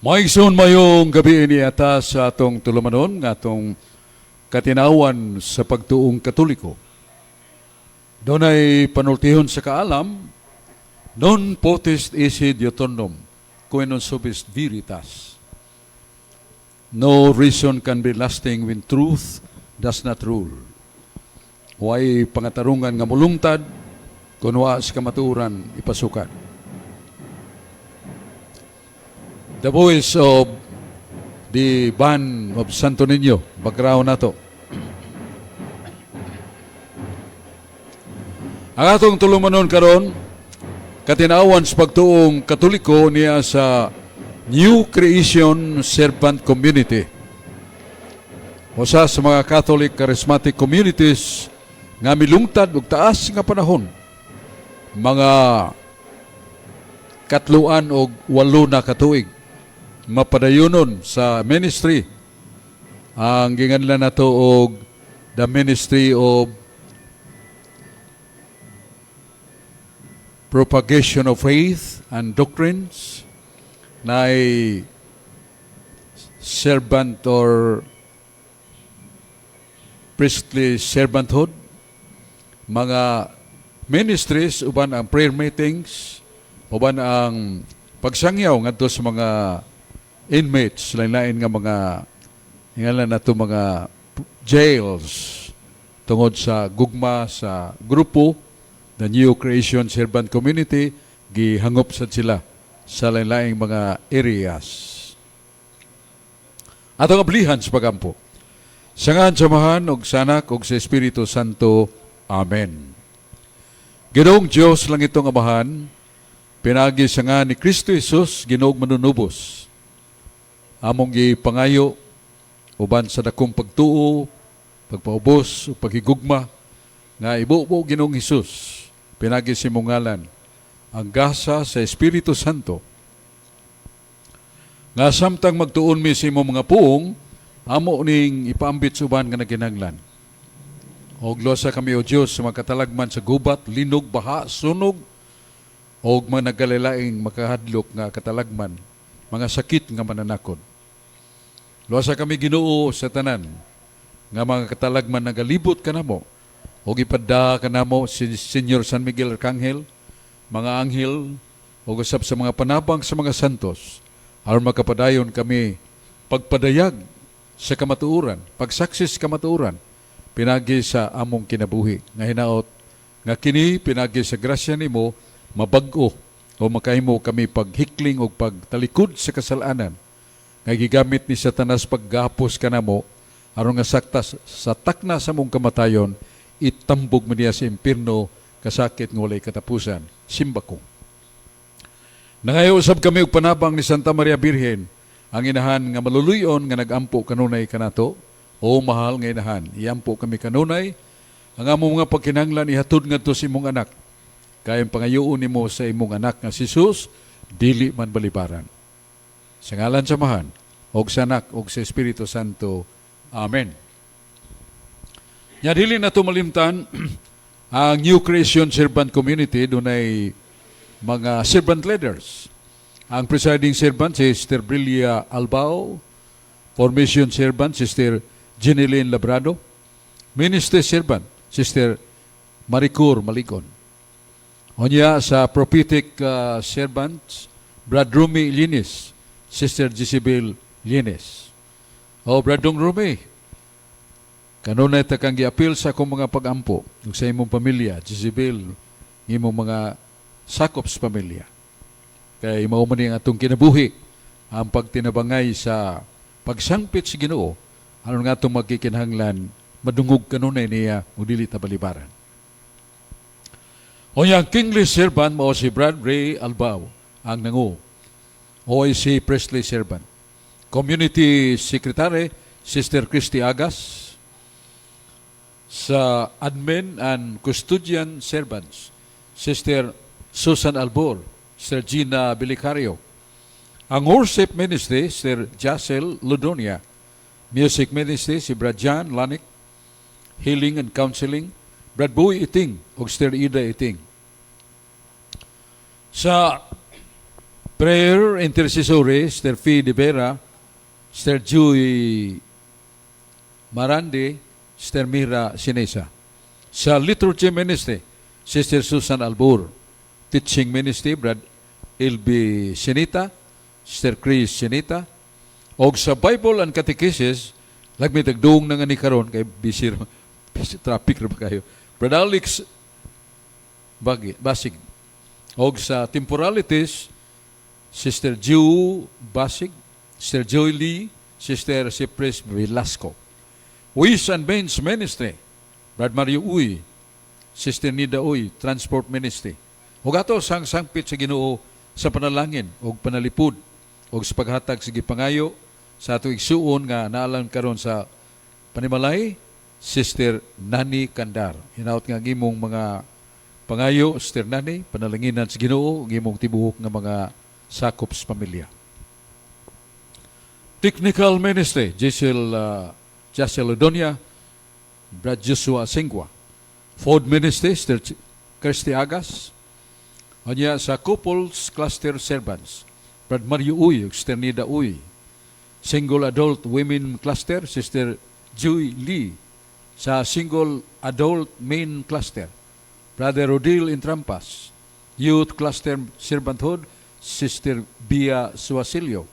Mga igsoon, maayong gabii niata sa atong tulumanon nga atong katinawan sa pagtuong Katoliko. Dunay panultihon sa kaalam, "Non potest esse diuturnum, quae non subest veritas." No reason can be lasting when truth does not rule. Way pangatarungan nga mulungtad kung wa sa kamatuoran ipasukad. The voice of the band of Santo Niño, background nato. Ang atong tulumanon karon, katinawan sa pagtuong Katoliko niya sa New Creation Servant Community. Usa sa mga Catholic Charismatic Communities nga milungtad og taas nga panahon, mga 38 na katuig mapadayonon sa ministry ang ginganlan nato og the Ministry of Propagation of Faith and Doctrines, na servant or priestly servanthood, mga ministries uban ang prayer meetings, uban ang pagsangyaw ngadto sa mga inmates, lain-lain nga mga ngalan nato mga jails, tungod sa gugma sa grupo the New Creation Servant Community, gihangop sad sila sa lain-laing mga areas. Atong ablihan sa pagampo. Sa ngalan sa Amahan ug sa Anak ug sa Espiritu Santo. Amen. Ginoong Dios, langitong Amahan, pinagi sa ngalan ni Kristo Jesus, Ginoong manunubos, among gipangayo uban sa dakong pagtuo, pagpaubos ug paghigugma nga ibubo, Ginoong Hesus, pinagi sa imong ngalan, ang gasa sa Espiritu Santo nga samtang magtuon mi sa imong mga puong, amo ning ipaambit sa uban nga nagkinahanglan. Og luwasa kami, o Dios, sa mga katalagman sa gubat, linog, baha, sunog og mga nagkalainlaing makahadlok nga katalagman, mga sakit nga mananakod. Luwasa kami, Ginoo, sa tanan nga mga katalagman nagalibot kanamo ug ipadda kanamo si Senyor San Miguel Arcangel, mga anghel ug usab sa mga panabang sa mga santos aron makapadayon kami pagpadayag sa kamatuoran, pagsaksi sa kamatuoran pinagi sa among kinabuhi nga hinaot nga kini pinagi sa grasya nimo mabag-o o makahimo kami paghikling o pagtalikod sa kasalanan nga gigamit ni Satanas paggapos kanamo, aron nga sakta sa takna sa among kamatayon itambog mo niya sa impierno kasakit nga walay katapusan. Simbako. Nangayo usab kami og panabang ni Santa Maria Birhen, ang inahan nga maluluyon nga nagampo kanunay kanato. O mahal nga inahan, iampo kami kanunay. Ang among mga pagkinahanglan ihatod ngadto sa imong anak. Kay ang pangayoon nimo sa imong anak nga si Jesus, dili man balibaran. Sa ngalan sa Amahan, og sa Anak, og sa Espiritu Santo. Amen. Nya dili nato malimtan ang New Creation Servant Community, dunay mga servant leaders. Ang presiding servant si Sister Brilia Albao, formation servant Sister Jeneline Labrado, ministry servant Sister Maricur Malikon. Unya sa prophetic servants, Brad Rumi Linis, Sister Jezebel Linis. O Brad Dong Rumi, kanunay ta kang giapil sa akong mga pagampo ug sa imong pamilya, Jezebel, imong mga sakop sa pamilya. Kay mao man ni ang atong kinabuhi, ang pagtinabangay sa pagsangpit sa Ginoo, aron nga atong magkikinahanglan madungog kanunay niya ug dili ta balibaran. Unya ang kingly servant mao si Brad Ray Albao ang nangu. OIC priestly servant. Community Secretary, Sister Christy Agas. Sa admin and custodian servants, Sister Susan Albor, Sister Gina Bilicario. Ang worship ministry, Sir Jacel Ludonia. Music ministry, si Brad John Lanik. Healing and counseling, Brad Boy Iting o Sister Ida Iting. Sa Prayer Intercessory, Sister Fee de Vera, Sister Joy Marandi, Sister Mira Sinesa. Sa Liturgy Ministry, Sister Susan Albur. Teaching Ministry, Brad LB Sinita, Sister Chris Sinita. Og sa Bible and Catechesis, lagmi tagduong na nga ni karon kay busy, busy traffic ra ba kayo. Brad Alex Bagi, Basig. Og sa Temporalities, Sister Jew Basig, Sister Joy Lee, Sister Cypress Velasco. Ways and Means Ministry, Brad Mario Uy, Sister Nida Uy, Transport Ministry. Ug ato sang sangpit sa Ginoo sa panalangin ug panalipud ug sa paghatag sa gipangayo sa ato igsuon nga naalan karon sa panimalay, Sister Nani Kandar. Hinaut nga ang imong mga pangayo, Sister Nani, panalanginan sa Ginoo ug imong tibuok nga mga sakop sa pamilya. Technical Ministry, Giselle Jacel Odonia, Brad Joshua Singwa. Food Ministry, Sister Kirsty Agas. Unya sa Couples Cluster Servants, Brad Mario Uy, ug Sister Nida Uy. Single Adult Women Cluster, Sister Joy Lee. Sa Single Adult Men Cluster, Brother Rodil Intrampas. Youth Cluster Servanthood, Sister Bia Suasilio.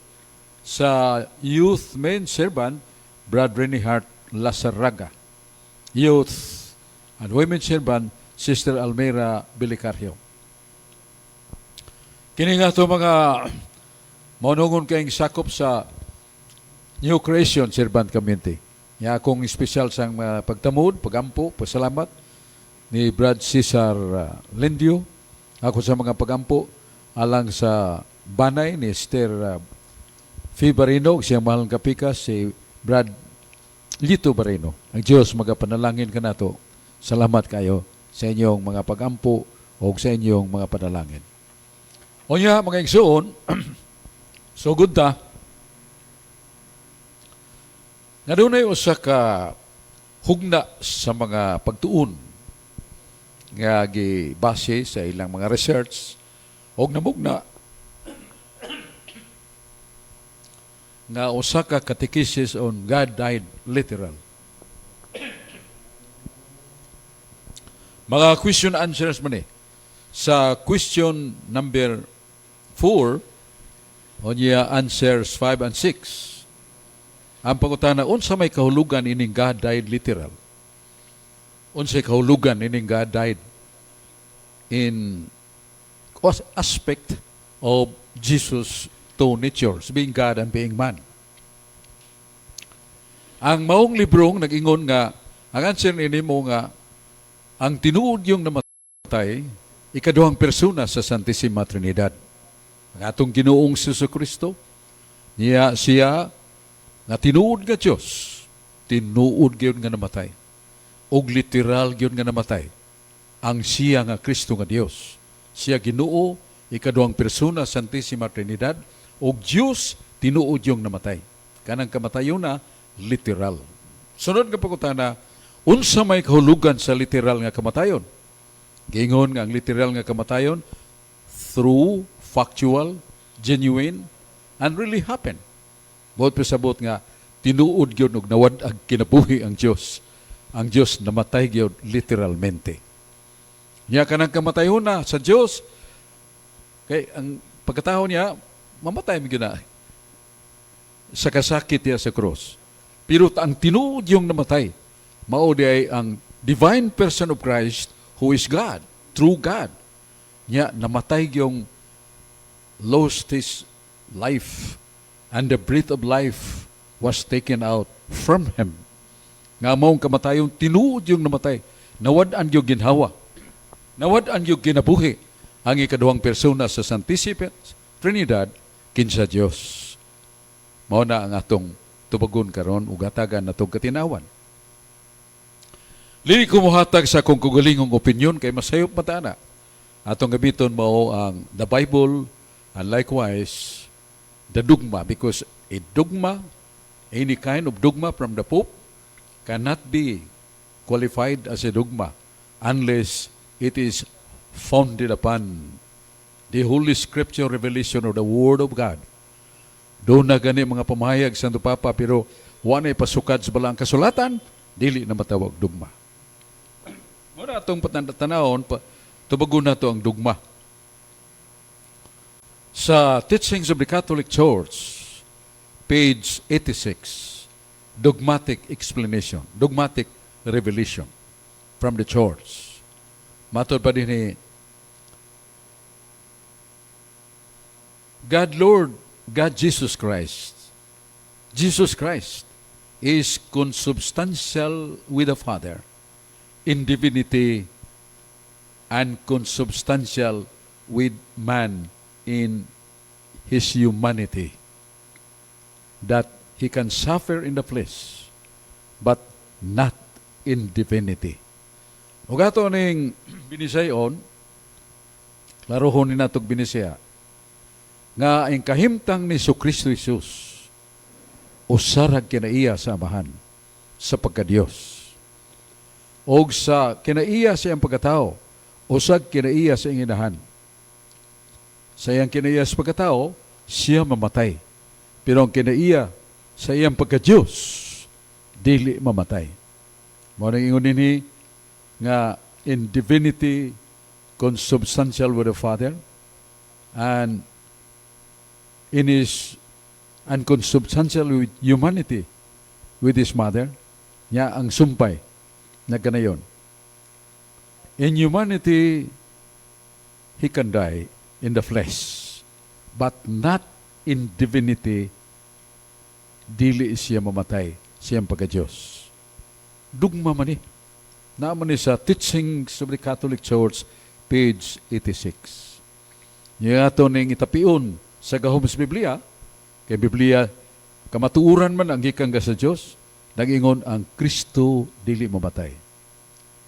Sa Youth Men Servant, Brad Reinhardt Lazaraga. Youth and Women Servant, Sister Almira Bilicario. Kini nga ito mga maunungon kayong sakop sa New Creation Servant Community. Ya akong espesyal sang mga pagtamod, pagampo, pasalamat ni Brad Cesar Lendio. Ako sa mga pagampo alang sa banay ni Esther Fee Barino, siyang mahal nga kapikas si Brad Lito Barino. Ang Diyos magapanalangin kanato. Salamat kayo sa inyong mga pagampo o sa inyong mga panalangin. Unya, mga igsuon, sugod ta, nga dunay usa ka hugna sa mga pagtuon nga gibase sa ilang mga research og namugna nga usa ka catechesis on God died literal. Mga question answers man eh. Sa question number 4, unya answers 5 and 6. Ang pangutana, unsa may kahulugan ining God died literal? Unsa kahulugan ining God died in aspect of Jesus' two natures, being God and being man? Ang maong librong nag-ingon nga, ang answer ini mo nga, ang tinuod yung namatay, ikaduhang persona sa Santissima Trinidad. Ang atong Ginoong Kristo, niya siya nga tinuod nga Dios, tinuod gyud nga namatay. Og literal gyud nga namatay. Ang siya nga Kristo nga Dios. Siya Ginoo, ikaduhang persona Santissima Trinidad, og Dios tinuod yung namatay. Kanang kamatayon na literal. Sunod nga pangutana, unsa may kahulugan sa literal nga kamatayon? Giingon nga ang literal nga kamatayon true, factual, genuine, and really happen. Buot pasabot nga tinuod gyud og nawad-ag kinabuhi ang Dios. Ang Dios namatay gyud literalmente. Nya kanang kamatayon na sa Dios kay ang pagkatao niya mamatay mi gyud na sa kasakit niya sa cross. Pero ang tinuod yung namatay, mao di ay ang divine person of Christ who is God, true God. Nya namatay yung lost his life and the breath of life was taken out from him. Nga maong kamatayon, tinuod yung namatay. Nawad-an yung ginhawa. Nawad-an yung kinabuhi. Ang ikaduhang persona sa Santissima Trinidad, kinsa Dios. Mao na ang atong tubagon karon ug hatagan natong katinawan. Dili ko mohatag sa akong kaugalingong opinion kay masayop mata na. Atong gamiton mao ang the Bible and likewise the dogma, because a dogma, any kind of dogma from the Pope cannot be qualified as a dogma unless it is founded upon The Holy Scripture revelation of the Word of God. Duna gani mga pamahayag sa Santo Papa pero wa na ipasukad sa balaang kasulatan, dili na matawag dugma. Muna atong patanawon, tubagon na to ang dugma. Sa Teachings of the Catholic Church, page 86, dogmatic explanation, dogmatic revelation from the Church. Matod pa din ni God Lord, God Jesus Christ. Jesus Christ is consubstantial with the Father in divinity and consubstantial with man in his humanity, that he can suffer in the flesh but not in divinity. Ug ato ning binisayon, klarohon ni natog binisaya, nga ang kahimtang ni Kristo Jesus usa rag kinaiya sa Amahan sa pagkadiyos. Og sa kinaiya sa iyang pagkatao, usag kinaiya sa iyang inahan. Sa iyang kinaiya sa pagkatao, siya mamatay. Pero ang kinaiya sa iyang pagka-Diyos, dili mamatay. Mao nang ingon dinhi nga in divinity consubstantial with the Father and in his and consubstantial with humanity with his mother, niya ang sumpay nagkanayon. In humanity, he can die in the flesh, but not in divinity, dili siya mamatay siyang pagka-Diyos. Dugma man ni. Naa man ni sa Teachings of the Catholic Church, page 86. Niya ato ning itapion sa gahom sa Biblia, kay Biblia, kamatuoran man ang gikan sa Dios, nag-ingon ang Kristo dili mamatay.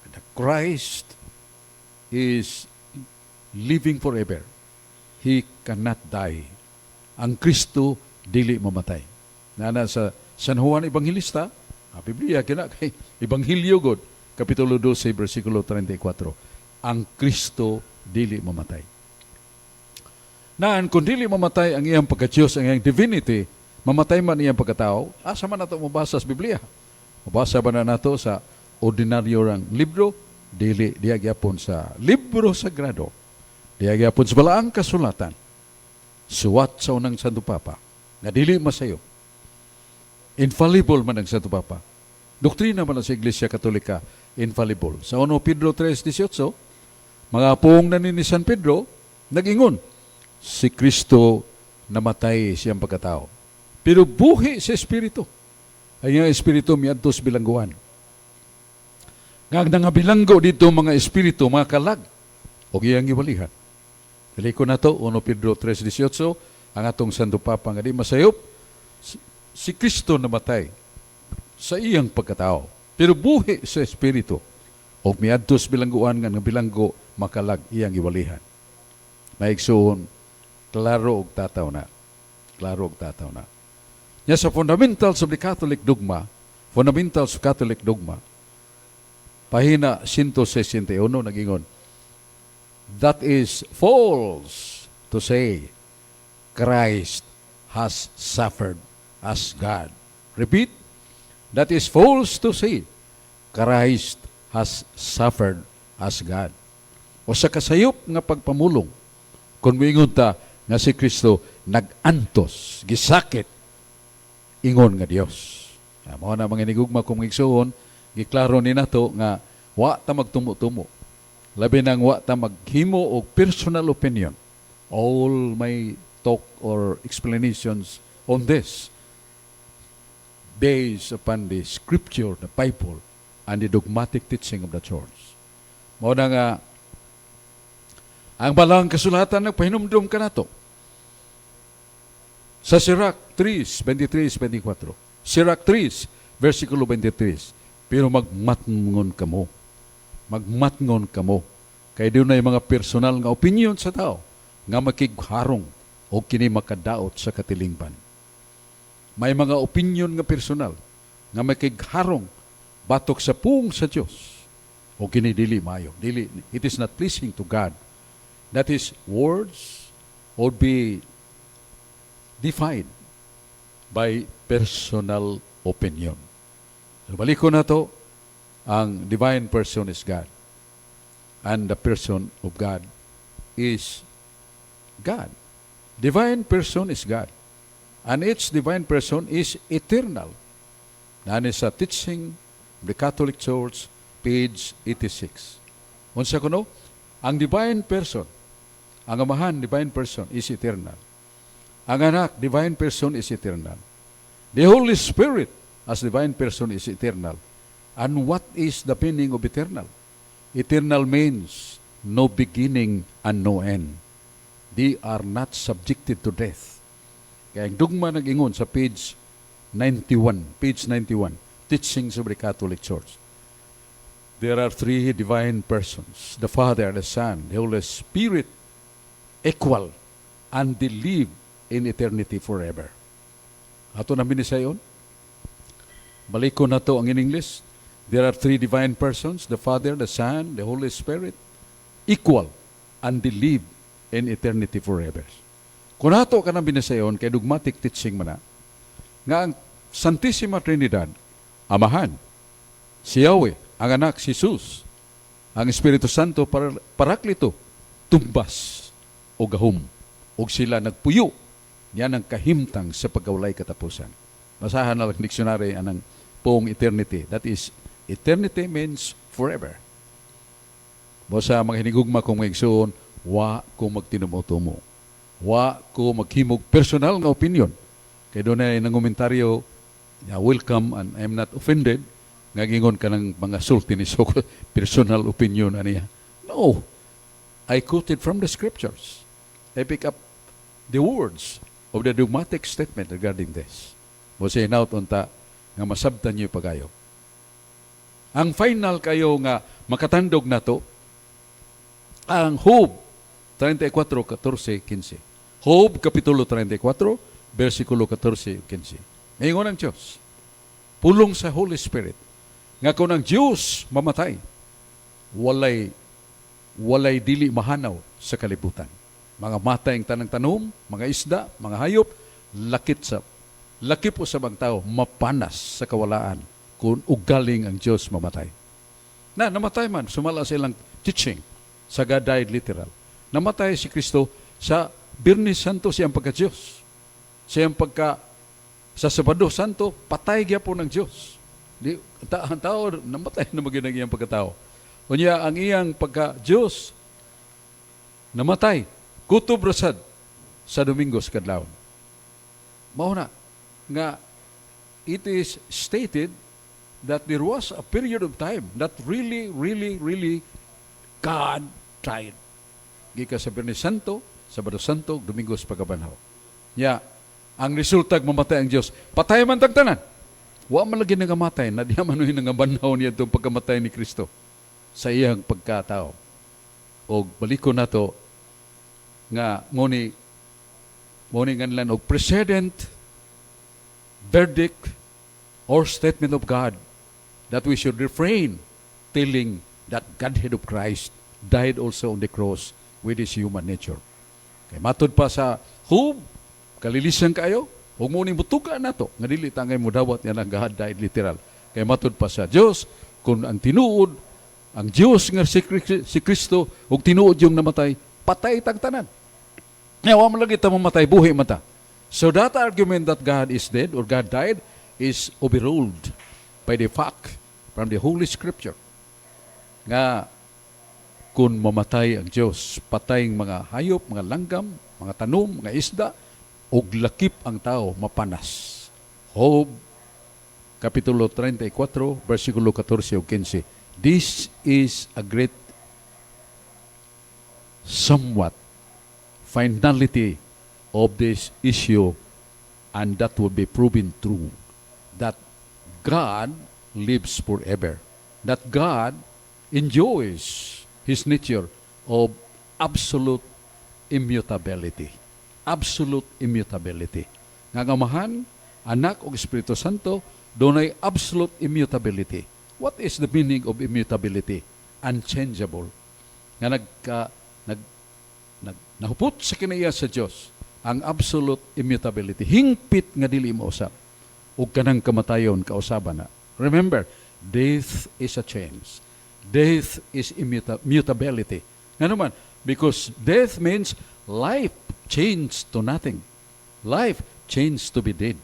The Christ is living forever. He cannot die. Ang Kristo dili mamatay. Nana sa San Juan Evangelista, ang Biblia kina kay Ebanghelyo god, kapitulo 12 bersikulo 34. Ang Kristo dili mamatay. Naan kung dili mamatay ang iyang pagka-Diyos, ang iyang divinity, mamatay man iyang pagkatao, asa man nato mabasa sa Biblia? Mabasa ba na nato sa ordinaryo rang libro? Dili, diya gyapon sa libro sagrado. Diya gyapon sa balaang kasulatan. Suwat sa unang Santo Papa, nga dili masayop. Infallible man ang Santo Papa. Doktrina man ang sa Iglesia Katolika, infallible. Sa 1 Pedro 3:18, mga pong na ni San Pedro, nag-ingon, si Kristo namatay siyang pagkatao. Pero buhi sa Espiritu. Ay ang Espiritu miadto sa bilangguan. Nga nangabilanggo dito mga espiritu, mga kalag, o iyang iwalihan. Dili ko na to, 1 Pedro 3:18, ang atong Santo Papa nga di masayop, si Kristo namatay sa iyang pagkatao. Pero buhi sa Espiritu. O miadto sa bilangguan nga bilanggo makalag iyang iwalihan. Maigsuon, klaro og tataw na. Klaro og tataw na. Nya sa Fundamentals of the Catholic Dogma, Fundamentals of Catholic Dogma, pahina 161 nagingon, "That is false to say Christ has suffered as God." Repeat, "That is false to say Christ has suffered as God." O sa kasayop nga pagpamulong, kung moingon ta nga si Kristo nag-antos, gisakit, ingon nga Dios. Ah, mao na, mga inigugma kong igsuon, giklaro ni nato nga wa ta magtumo-tumo. Labi nang wa ta maghimo og personal opinion. All my talk or explanations on this based upon the Scripture, the Bible, and the dogmatic teaching of the Church. Mao na nga ang balang kasulatan nagpahinumdum kanato. Sa Sirach 3, 23, 24. Sirach 3, versikulo 23. "Pero magmatngon kamo. Magmatngon kamo. Kay dunay mga personal nga opinion sa tao nga makigharong o kini makadaot sa katilingban." May mga opinion nga personal nga makigharong batok sa pung sa Dios o kini dili mayo. Dili, it is not pleasing to God. That is, words would be defined by personal opinion. So, balikon nato, ang divine person is God. And the person of God is God. Divine person is God. And each divine person is eternal. Nani sa Teaching of the Catholic Church, page 86. Unsa kuno? Ang divine person, ang Amahan, divine person, is eternal. Ang Anak, divine person, is eternal. The Holy Spirit, as divine person, is eternal. And what is the meaning of eternal? Eternal means no beginning and no end. They are not subjected to death. Kaya ang dugma nag-ingon sa page 91, page 91, Teachings of the Catholic Church. There are three divine persons, the Father, the Son, the Holy Spirit, equal, and they live in eternity forever. Ato na binisayon? Balikon nato ang in English. There are three divine persons, the Father, the Son, the Holy Spirit, equal, and they live in eternity forever. Kung ato ka nang binisayon, kay dogmatic teaching man na, nga ang Santissima Trinidad, Amahan, si Yahweh, ang Anak, si Jesus, ang Espiritu Santo, Paraklito, tumbas o gahom, o sila nagpuyo, yan ang kahimtang sa pagkawalay katapusan. Basahan na lang dictionary anang poong eternity. That is, eternity means forever. Mo sa mga hinigugma kong mga igsoon, wa ko magtinumo-tumo. Wa ko maghimog personal nga opinion. Kay dunay nangomentaryo, yeah, welcome and I'm not offended, nga gingon ka ng mga sulti ni Soko, personal opinion aniya. No. I quoted from the scriptures. I pick up the words of the dogmatic statement regarding this. Mo sa hinaut unta nga masabtan niyo pagayo. Ang final kayo nga makatandog nato ang Job 34, 14, 15. Job, Kapitulo 34, versikulo 14, 15. Ngayon ang Diyos, pulong sa Holy Spirit, nga kung ang Diyos mamatay, walay dili mahanaw sa kalibutan. Mga matay ang tanang tanom, mga isda, mga hayop, lakip usab ang tao mapanas sa kawalaan kung ugaling ang Diyos mamatay. Na namatay man sumala sa ilang teaching sa God died literal. Namatay si Kristo sa Biyernes Santo siyang pagka-Diyos. Siyang pagka sa Sabado Santo, patay gyapon ng Diyos. Di, ang tao, namatay na maging ang iyang pagkatao. Unya, ang iyang pagka-Diyos, namatay. Kutob rasad sa Domingo sa kadlawon. Mao na nga it is stated that there was a period of time that really, really, really God died. Gikan sa Biyernes Santo, Sabado Santo, Domingo sa pagkabanhaw. Ya, ang resulta mamatay ang Diyos. Patay man tag tanan. Wa man lagi nangamatay, na diya man nangabanhaw niya itong pagkamatay ni Kristo sa iyang pagkatao. O baliko nato nga nguni nguni nganlan og precedent verdict or statement of God that we should refrain telling that Godhead of Christ died also on the cross with his human nature. Kay matud pa sa Job, kalilisan kayo, ug mo ni mutuga nato nga dili ta ngay mudawat niya ang God died literal. Kay matud pa sa Dios, kung ang tinuod ang Dios nga si Kristo ug tinuod yung namatay, patay tag tanan. Nya wa man lagi ta mamatay, buhi man ta. So that argument that God is dead or God died is overruled by the fact from the Holy Scripture nga kung mamatay ang Diyos, patay ang mga hayop, mga langgam, mga tanom, mga isda, ug lakip ang tao mapanas. Job, Kapitulo 34, versikulo 14 ug 15. This is a great somewhat finality of this issue, and that will be proven true that God lives forever, that God enjoys His nature of absolute immutability. Absolute immutability. Nga ang Amahan, Anak ug Espiritu Santo dunay absolute immutability. What is the meaning of immutability? Unchangeable. Nga nagka nag Nahupot sa kinaiya sa Dios ang absolute immutability. Hingpit nga dili mausab. Ug kanang kamatayon kausaban na. Remember, death is a change. Death is immutability. Ngano man? Because death means life changed to nothing. Life changed to be dead.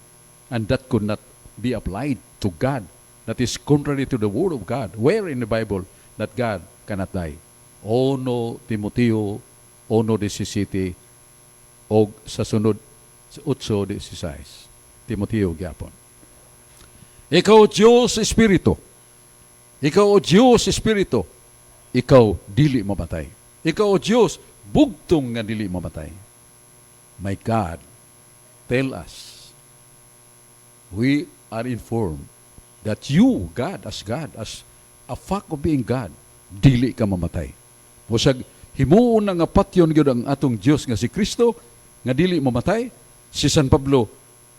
And that could not be applied to God. That is contrary to the word of God. Where in the Bible that God cannot die? 1 Timoteo 1:17 og sa sunod sa 8:16. Timoteo gyapon. Ikaw, Diyos Espiritu. Ikaw, o Diyos Espiritu. Ikaw dili mamatay. Ikaw, o Diyos, bugtong nga dili mamatay. My God, tell us, we are informed that you, God, as God, as a fact of being God, dili ka mamatay. Musag, himuon na nga patyon gyud ang atong Dios nga si Kristo, nga dili mamatay. Si San Pablo,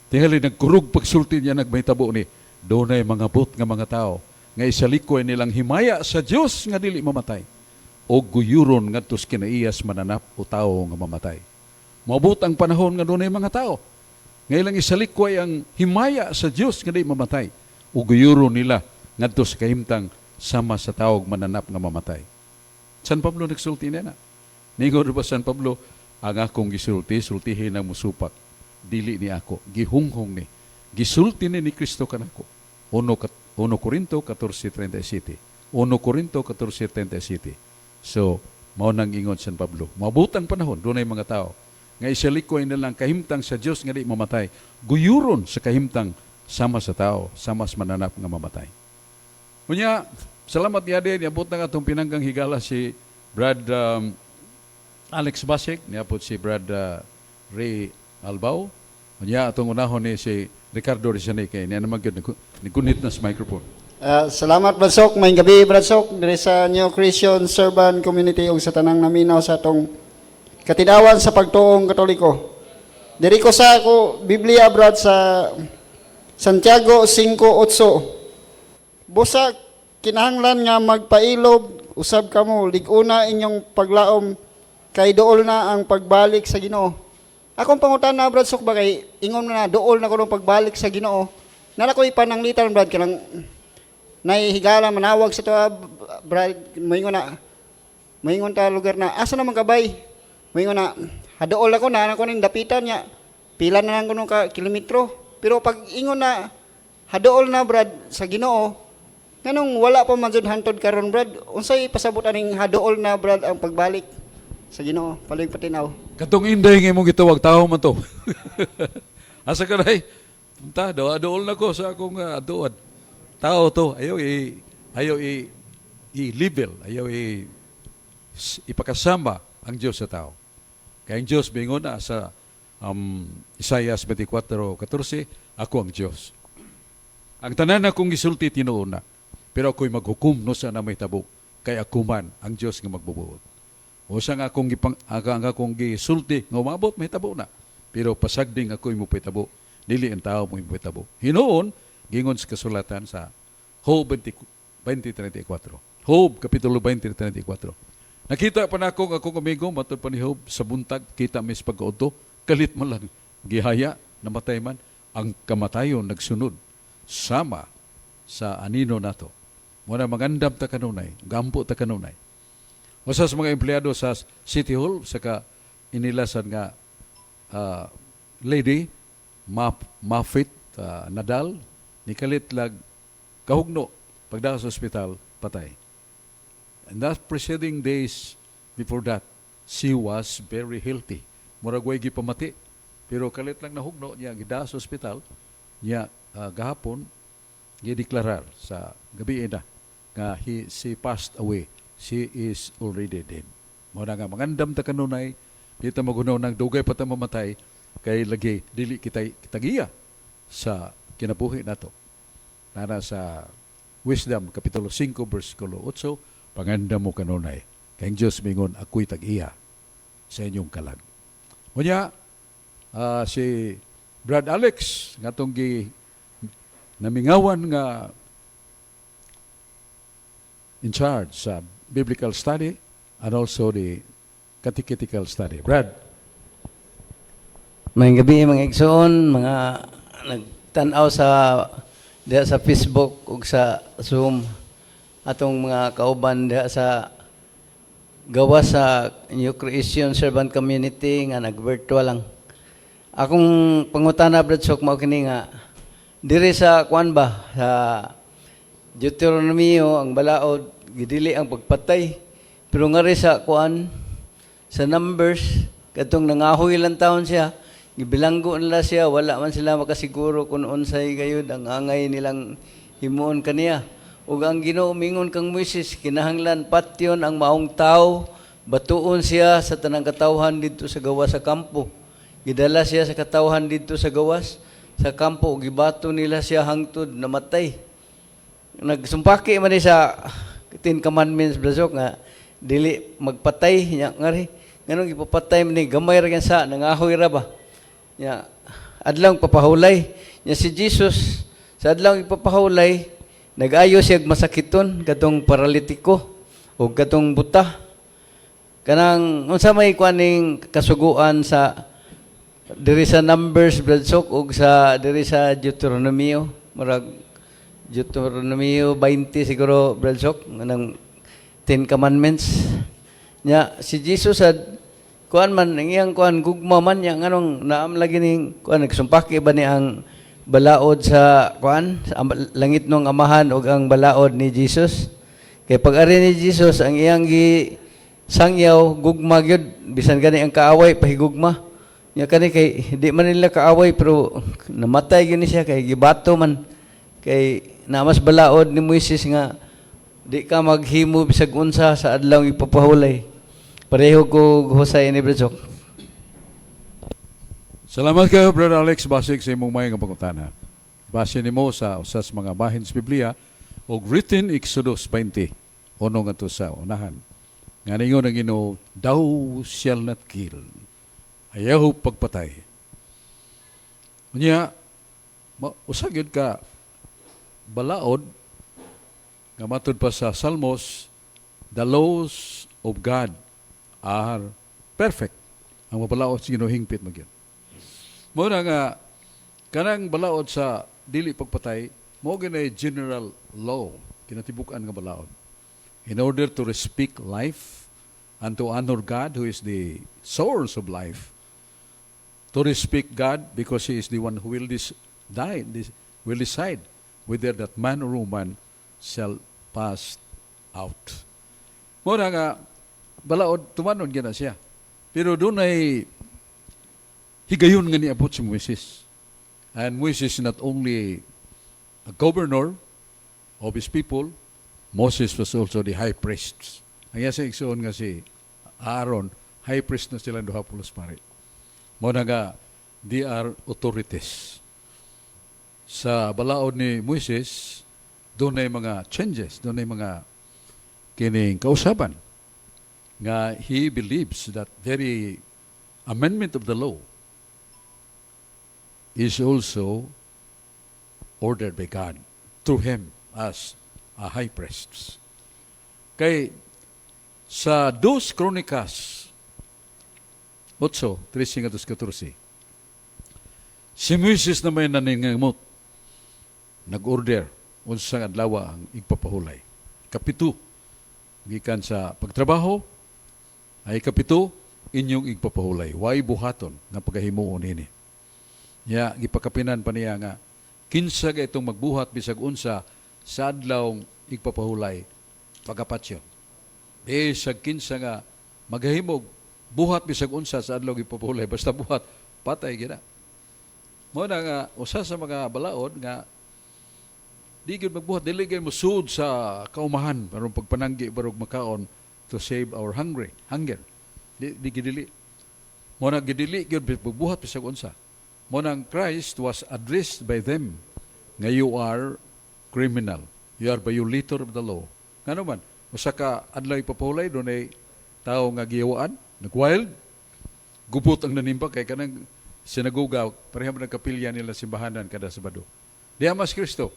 tingali nagkurog pagsulti niya nagmahitabo ni, dunay mga but nga mga tao, nga isalikoy nilang himaya sa Dios nga dili mamatay, o guyuron ngadto sa kinaiyas mananap o tao nga mamatay. Moabot ang panahon nga dunay mga tao nga ilang isalikway ang himaya sa Dios nga di mamatay o guyuron nila ngadto sa kahimtang sama sa tawog mananap nga mamatay. San Pablo nagsulti na na. Ningon ba San Pablo, "Ang akong gisulti, sultihin ang musupak. Dili ni ako, gihunghong ni. Gisulti ni ni Kristo kanako." 1 Corinto 14:37. 1 Corinto 14:37. So, mao nang ingon San Pablo. Moabot ang panahon, dunay mga tao nga isalikoy nilang kahimtang sa Dios nga di mamatay. Guyuron sa kahimtang sama sa tao, sama sa mananap nga mamatay. Unya, salamat niya din, niabot na atong pinanggang higala si Brad Alex Basik, niabot si Brad Ray Albao. Unya, atong unahon ni si Ricardo Rizaneke, niya naman gyud nigunit na sa microphone. Salamat, Brad Sok, maayong gabi, Brad Sok, diri sa New Christian Servant Community ug sa tanang naminaw sa atong katidawan sa pagtuong Katoliko. Diri ko sa ako Biblia, Brad, sa Santiago 5:8. "Busa kinahanglan nga magpailob usab kamo, lig-una inyong paglaom kay duol na ang pagbalik sa Ginoo." Akong pangutana, Brad Sok, ba kay ingon na duol na kuno pagbalik sa Ginoo. Nala ko'y pananglitan, Brad, kanang nahihigala manawag sa tuwa, Brad, moingon na, moingon ta lugar na, "Asa naman ka, bay?" Moingon na, "Hadool ako na ako ning dapitan niya. Pila na lang kuno ka kilometro." Pero pag ingon na hadool na, Brad, sa Ginoo, nganong wala pa man jud hantod karon, Brad? Unsay pasabot aning hadool na, Brad, ang pagbalik sa Ginoo? Palig patinaw. Katong inday nga imong gitawag, tao man to. "Asa ka day?" "Punta, daw adool na ko sa akong adoan." Tao to, ayaw i label, ayaw ipakasama ang Diyos sa tao. Kaya ang Diyos bingon na sa Isaiah 24:14, "Ako ang Diyos. Ang tanan akong gisulti tinuod na, pero ako'y maghukom no sa na may tabo, kay ako man ang Diyos nga magbubuot." O sa nga akong, gipang, ang akong gisulti nga umabot, may tabo na. Pero pasagding ako'y mopitabo, dili ang tao mo mopitabo. Hinuon, gingon sa kasulatan sa Job 20, 20:34. Job, Kapitulo 20:34. "Nakita pa na ako ang akong amigo, matod pa ni Job, sa buntag, kita mis pagkaudto, kalit man lang, gihaya, namatay man, ang kamatayon nagsunod, sama sa anino nato." Muna magandam ta kanunay, gampo ta kanunay. Usa sa mga empleyado sa City Hall, saka inilasan nga lady, Mafit Nadal, nikalit lag kahugno, pagdala sa ospital, patay. And that preceding days before that, she was very healthy. Murag way gipamati. Pero kalit lang nahugno niya, gidala sa ospital, niya gahapon, gideklarar sa gabi na nga she passed away. She is already dead. Mao na nga mangandam ta kanunay, di ta magunaw ng dugay pa ta mamatay, kay lagi dili kita kitagiya sa kinabuhi nato. Nana sa Wisdom kapitulo 5 bersikulo 8, "Pangandam mo kanunay. Kay ang Diyos mingon, ako'y tag-iya sa inyong kalag." Unya, si Brad Alex, nga atong gi namingawan nga in charge sa biblical study and also the catechetical study. Brad. Maayong gabii, mga igsoon, mga nagtan-aw sa diha sa Facebook ug sa Zoom, atong mga kauban diha sa gawas sa New Creation Servant Community nga nag-virtual lang. Akong pangutana, Brad Sok, mao kini nga diri sa kuan ba, sa Deuteronomio, ang balaod gidili ang pagpatay. Pero ngari sa kuan, sa Numbers, katong nangahoy lang taon siya, gibilanggo nila siya, wala man sila makasiguro kung unsay gayud ang angay nilang himuon kaniya. Ug ang Ginoo mingon kang Moises, kinahanglan patyon ang maong tawo, batuon siya sa tanang katawhan didto sa gawas sa kampo. Gidala siya sa katawhan didto sa gawas sa kampo, gibato nila siya hangtod namatay. Nagsumpaki man ni sa Ten Commandments, Brad Sok, nga dili magpatay nya. Ngari nganong ipapatay man ni? Gamay ra sa nangahoy ra ba nya? Adlaw papahulay nya, si Jesus sa adlaw ipapahulay nag-ayo siya masakiton katong paralitiko o katong buta. Kanang unsa may kuaning kasuguan sa diri sa Numbers, Brad Sok, ug sa diri sa Deuteronomio? Murag Deuteronomio 20 siguro, Brad Sok, nang Ten Commandments nya. Si Jesus sad kuan man ang iyang kuan, gugma man niya. Nganong naam lagi ning kuan? Nagsumpaki ba ni ang balaod sa kuan sa langit nung Amahan ug ang balaod ni Jesus? Kay pag ari ni Jesus, ang iyang gi sangyaw gugma gyud, bisan gani ang kaaway pahigugma nya. Kani kay di man nila kaaway pero namatay gyud ni siya kay gibato man. Kay na mas balaod ni Moises nga di ka maghimo bisag unsa sa adlaw ipapahulay. Pareho ko husay ni Brad Sok. Salamat kayo, Brother Alex Basig, sa imong maayong pangutana. Base nimo sa usa sa mga bahin sa Biblia og written Exodus 20 uno ngadto sa unahan. Nga ningon ang Ginoo, "Thou shall not kill." Ayaw pagpatay. Unya, usa gyud ka balaod nga matud pa sa Salmos, the laws of God are perfect. Ang mabalaod sa Ginoo hingpit man gyud. Mao na nga kanang balaod sa dili pagpatay mao gyud general law, kinatibuk-an nga balaod. In order to respect life and to honor God, who is the source of life, to respect God because He is the one who will die, will decide whether that man or woman shall pass out. Mao na nga balaod tumanon gyud na siya. Pero dunay higayon nga niabot si Moises. And Moises is not only a governor of his people, Moses was also the high priest. Ang iya sa igsoon nga si Aaron, high priest na sila duha pulos pari. Mao na nga they are authorities. Sa balaod ni Moises, dunay mga changes, dunay mga kining kausaban nga he believes that very amendment of the law is also ordered by God through him as a high priest. Kay sa Dos Kronikas 8, 13 14, si Moises na may naningamot, nag-order unsang adlaw ang igpapahulay. Kapito, gikan sa pagtrabaho, ay kapito, inyong igpapahulay. Way buhaton nga pagahimuon ini. Ya, gipakapinan pa niya nga kinsa ga itong magbuhat bisag unsa sa adlaw igpapahulay, pagapatyon. Bisag kinsa nga maghimog buhat bisag unsa sa adlaw igpapahulay, basta buhat, patay gina. Mao na nga usa sa mga balaod nga di gyud magbuhat, dili gyud mosud sa kaumahan aron pagpananggi barog makaon, to save our hunger. Di gidili. Mao na gidili gyud magbuhat bisag unsa. Mao nang Christ was addressed by them nga "You are criminal. You are violator of the law." Ngano man, usa ka adlaw ipapahulay, dunay tawo nga giyawaan, nagwild, gubot ang nanimba kay kanang sinagoga, pareha man ang kapilya nila simbahanan kada Sabado. Diha mas Kristo.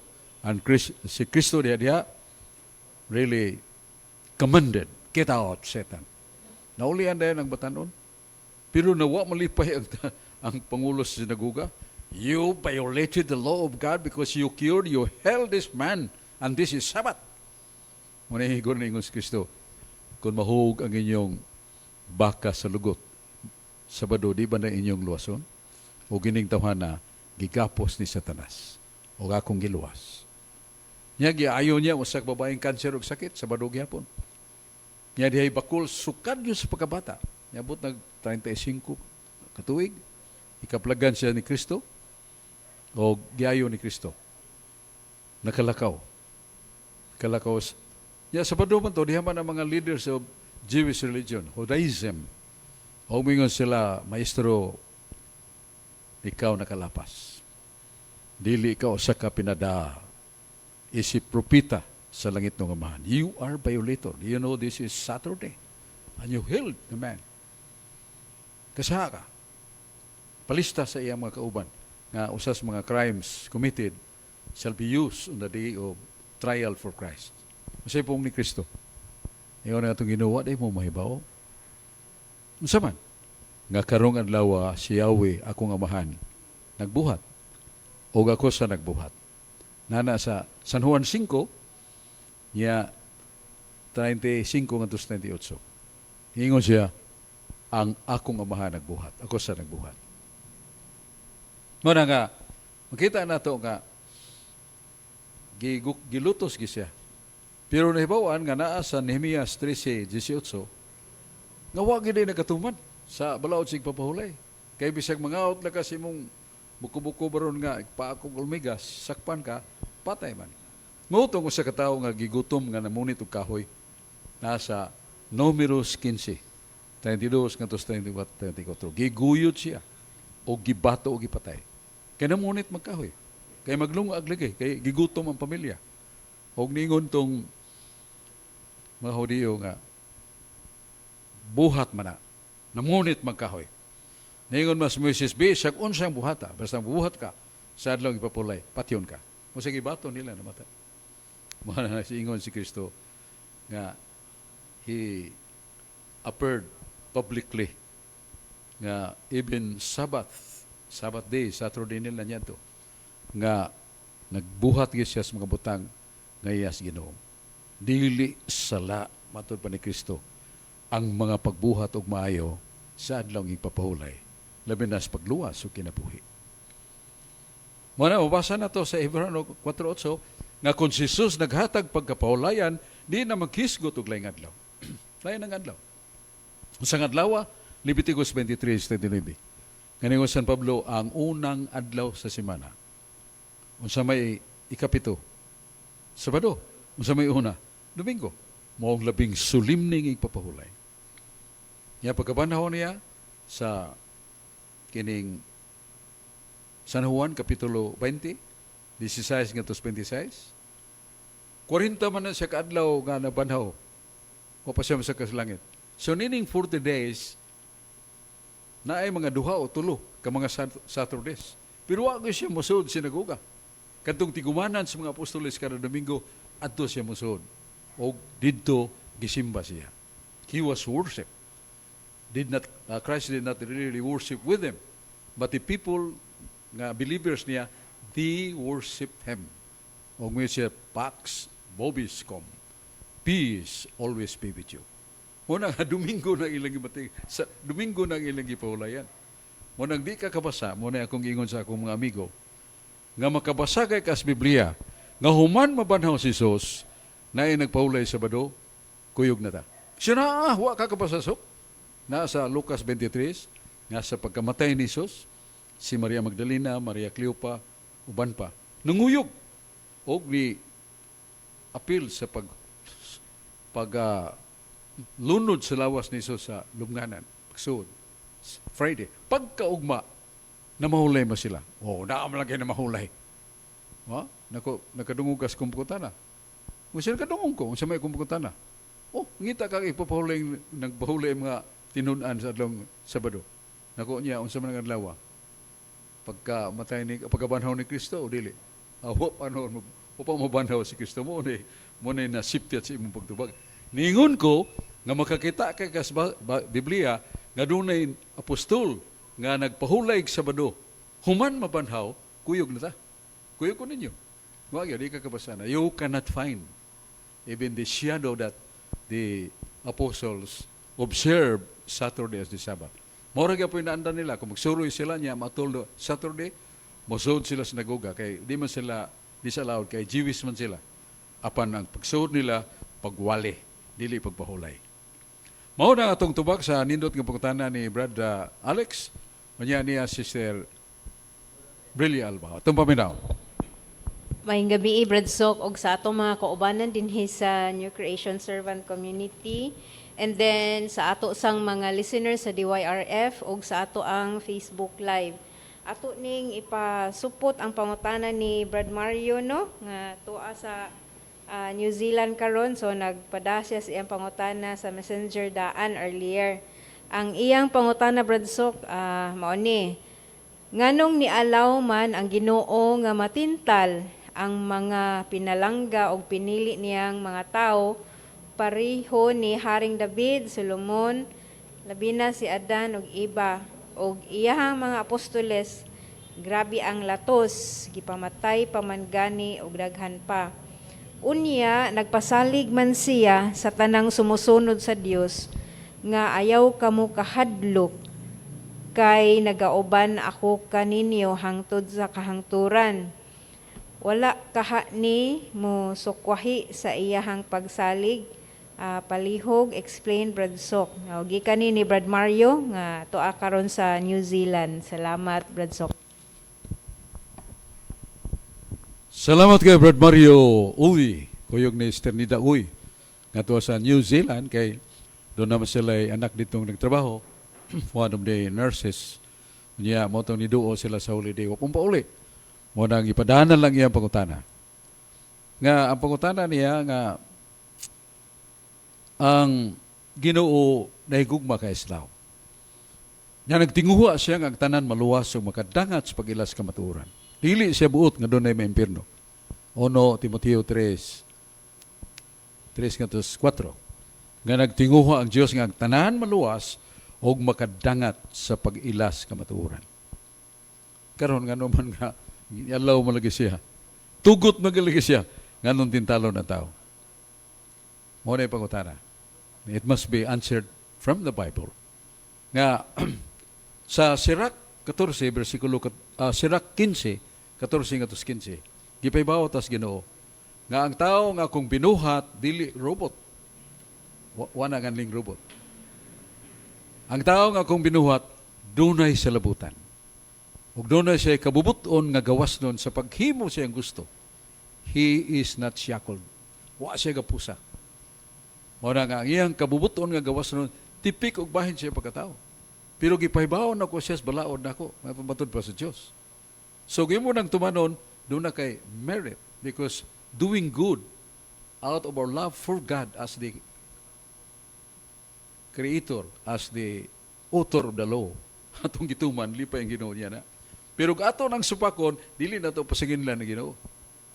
And Chris, si Kristo diha diha really commanded, "Get out, Satan." Naulian dayon ang batanon. Pero nawa malipay ang pangulo sa sinagoga. "You violated the law of God because you cured, you healed this man, and this is Sabbath." Muna higon ningon si Kristo, "Kung mahug ang inyong baka sa lugot, Sabado, di ba na inyong luwason? O gining tawhana, gigapos ni Satanas, o akong giluwas." Nya giayo niya usa ka babaeng kanser og sakit, Sabado gihapon. Nya dihay bakul sukad yun sa pagkabata. Niabot nag 35 katuig, ikaplagan siya ni Kristo o giayo ni Kristo. Nakalakaw. Kalakaw. Ya, Sabado man to, diha man ang mga leaders of Jewish religion, Judaism. O mingon sila, "Maestro, ikaw nakalapas. Dili ikaw usa ka pinada isip propeta sa langit ng Amahan. You are violator. You know this is Saturday. And you healed the man. Kasaha ka." Palista sa iyang mga kauban nga usas mga crimes committed shall be used on the day of trial for Christ. Unsay pong ni Kristo? Ingon na atong Ginoo, di mo mahibaw. Unsa man? Nga karong adlaw si Yahweh akong Amahan nagbuhat og ako sa nagbuhat. Nana sa San Juan 5 niya 35 ngadto sa 38. Ingon siya, "Ang akong Amahan nagbuhat, ako sa nagbuhat." Muna nga makita nato nga gilutos gi siya. Pero nahibawan nga naa sa Nehemias 13:18 nga wa gid nagatuman sa balaod sig papahulay. Kay bisag mangaot na ka sa imong buko-buko baron nga paakog ulmigas, sakpan ka, patay man. Ngutong usa ka tawo nga gigutom nga namunit og kahoy, nasa Numeros 15, 32 ngadto sa 34. Giguyod siya o gibato o gipatay. Kay namunit magkahoy. Kay maglungag lagi, kay gigutom ang pamilya. Og ningon tong mga Hudiyo nga buhat man na, namunit magkahoy. Ningon mas Moises, bisag unsang buhata, basta buhat ka, sa adlaw ipapulay, patyon ka. Mo sige bato nila namatay. Mo na si ingon si Kristo nga he appeared publicly nga even Sabbath, Sabbath day, Saturday nila niya to, nga nagbuhat gyud siya sa mga butang nga iyas Ginoo. Dili sala matud pa ni Kristo ang mga pagbuhat og maayo sa adlaw ipapahulay, labi na sa pagluwas ug kinabuhi. Mo na mabasa na to sa Hebreo 4:8 nga kung si Jesus naghatag pagkapahulayan, di na maghisgot og laing adlaw. Lain ang adlaw. Sa adlaw, Leviticus 23:39. Ngayon San Pablo, ang unang adlaw sa semana. Unsa may ikapito? Sabado. Unsa may una? Domingo. Maong labing solemne igpapahulay. Ya pagkabanhaw niya sa kining San Juan kapitulo 20, 16 ngadto 26. 40 man na siya kaadlaw nga nabanhaw. O pa siya sa langit. So nining 40 days naay mga duha o tulo ka mga Saturdays. Pero wa gyud siya mosulod sinagoga. Kadtong tigumanan sa mga apostoles kada Domingo, adto siya mosulod. Og didto gisimba siya. He was worship. Did not Christ did not really worship with them. But the people nga believers niya, they worship him. Og ngayon siya, "Pax vobiscum. Peace always be with you." Muna nga Domingo na ilang gimating sa Domingo na ilang gipahulayan. Mo nang di ka kabasa, mo na akong ingon sa akong mga amigo, nga makabasa kay kas Biblia, nga human mabanhaw si Jesus, na ay nagpahulay Sabado, kuyog na ta. Siya na, wa ka kabasa sok. Na sa Lucas 23, nga sa pagkamatay ni Jesus, si Maria Magdalena, Maria Cleopa, uban pa, nanguyog, og ni apil sa pag pag lunod sa lawas ni Jesus sa lubnganan, pagsuod. Friday. Pagkaugma, namahulay mo sila. Oh, naam lang kayo namahulay. Ha? Nako, nakadungog ka sa kumputana. Kung sila kadungog ko, unsa may kumputana. Oh, ngita kag ipapahulay, nagpahulay ang mga tinun-an sa adlong Sabado. Nako niya, unsa man ang adlaw? Pagka matay ni pagkabanhaw ni Kristo o dili? Ah, wa pa noon mo pa mabanhaw si Kristo mo ni nasipyat sa imong pagtubag. Ningon ko, Nga makakita kay kas ba, Biblia nga dunay apostol nga nagpahulay og Sabado. Human mabanhaw, kuyog na ta. Kuyog ko ninyo. Wa gyud, di ka kabasa na. You cannot find even the shadow that the apostles observe Saturday as the Sabbath. Mora gyapon naandan nila kung magsuroy sila niya matuldo Saturday, mosud sila sa sinagoga kay di man sila disallowed kay Jewish man sila. Apan ang pagsud nila pagwali, dili pagpahulay. Mao na ang atong tubag sa nindot nga pangutana ni Brad Alex. Unya niya si Sister Brillia Alba. Atong paminaw. Maayong gabii, Brad Sok, og sa atong mga kaubanan dinhi sa New Creation Servant Community. And then sa ato sang mga listeners sa DYRF og sa ato ang Facebook Live. Ato ning ipasupot ang pangutana ni Brad Mario, no, nga tuwa sa New Zealand karon, so nagpada siya sa iyang pangutana sa Messenger daan earlier. Ang iyang pangutana, Brad Sok, mao ni: Nganong nialaw man ang Ginoo nga matintal ang mga pinalangga og pinili niyang mga tao pareho ni Haring David, Solomon, labi na si Adan ug iba og iyahang mga apostoles, grabe ang latos, gipamatay pa man gani og daghan pa? Unya nagpasalig man siya sa tanang sumusunod sa Dios nga ayaw kamo kahadlok kay nagauban ako kaninyo hangtod sa kahangturan. Wala kaha ni mo sukwahi sa iyahang pagsalig? Palihog explain, Brad Sok. O, gikan ni Brad Mario nga tuwa karon sa New Zealand. Salamat, Brad Sok. Salamat kay Brad Mario Uy, kuyog ni Esternida Uy, nga tuwa sa New Zealand kay doon naman sila ay anak ditong nagtrabaho, one of the nurses. Niya, mo tong niduo sila sa holiday. Wa pong pauli. Mo nang ipadanan lang iyang pangutana. Nga ang pangutana niya nga ang Ginoo nahigugma kay Islaw. Nga nagtinguha siya nga ang tanan maluwas ug makadangat sa pag-ilas kamatuoran. Dili siya buot nga dunay maimpirno. 1 Timoteo 3 3 ngadto 4 nga nagtinguha ang Dios nga ang tanan maluwas ug makadangat sa pag-ilas kamatuoran. Karon, ngano man nga alaw man lagi siya? Tugot man lagi siya nganong tintalo na tao? Mo na pangutana. It must be answered from the Bible. Nga sa Sirach 14 bersikulo Sirach 15 14 ngadto 15, gipahibaw tas Ginoo nga ang tao nga akong binuhat dili robot. Wa na ganling robot. Ang tao nga akong binuhat dunay salabutan. Ug dunay siya kabubuton nga gawas nun sa paghimo siyang gusto. He is not shackled. Wa siya gapusa. Mao na nga ang iyang kabubuton nga gawas nun tipik og bahin siya pagkatao. Pero gipahibaw nako siya sa balaod nako, matud pa sa Dios. So gimo nang tumanon, doon na kay merit because doing good out of our love for God as the creator, as the author of the law. Atong gituman, lipay ang Ginoo niya na. Pero kung ato nang supakon, dili na to pasinginlan ng Ginoo.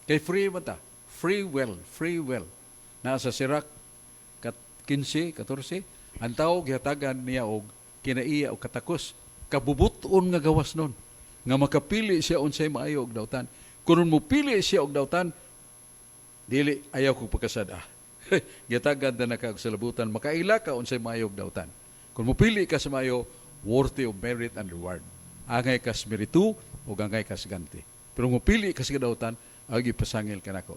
Kay free man ta. Free will, free will. Nasa Sirach 15, 14, ang tao gihatagan niya og kinaiya og katakos, kabubuton nga gawas nun nga makapili siya unsay maayo og dautan. Kun mo pili siya og dautan, dili ayaw ko pagkasad ah. Gihatagan na ka og salabutan, makaila ka unsay maayo og dautan. Kung mopili ka sa maayo, worthy of merit and reward. Angay kas meritu o angay kas ganti. Pero mopili ka sa kadautan, agi pasangil ka nako.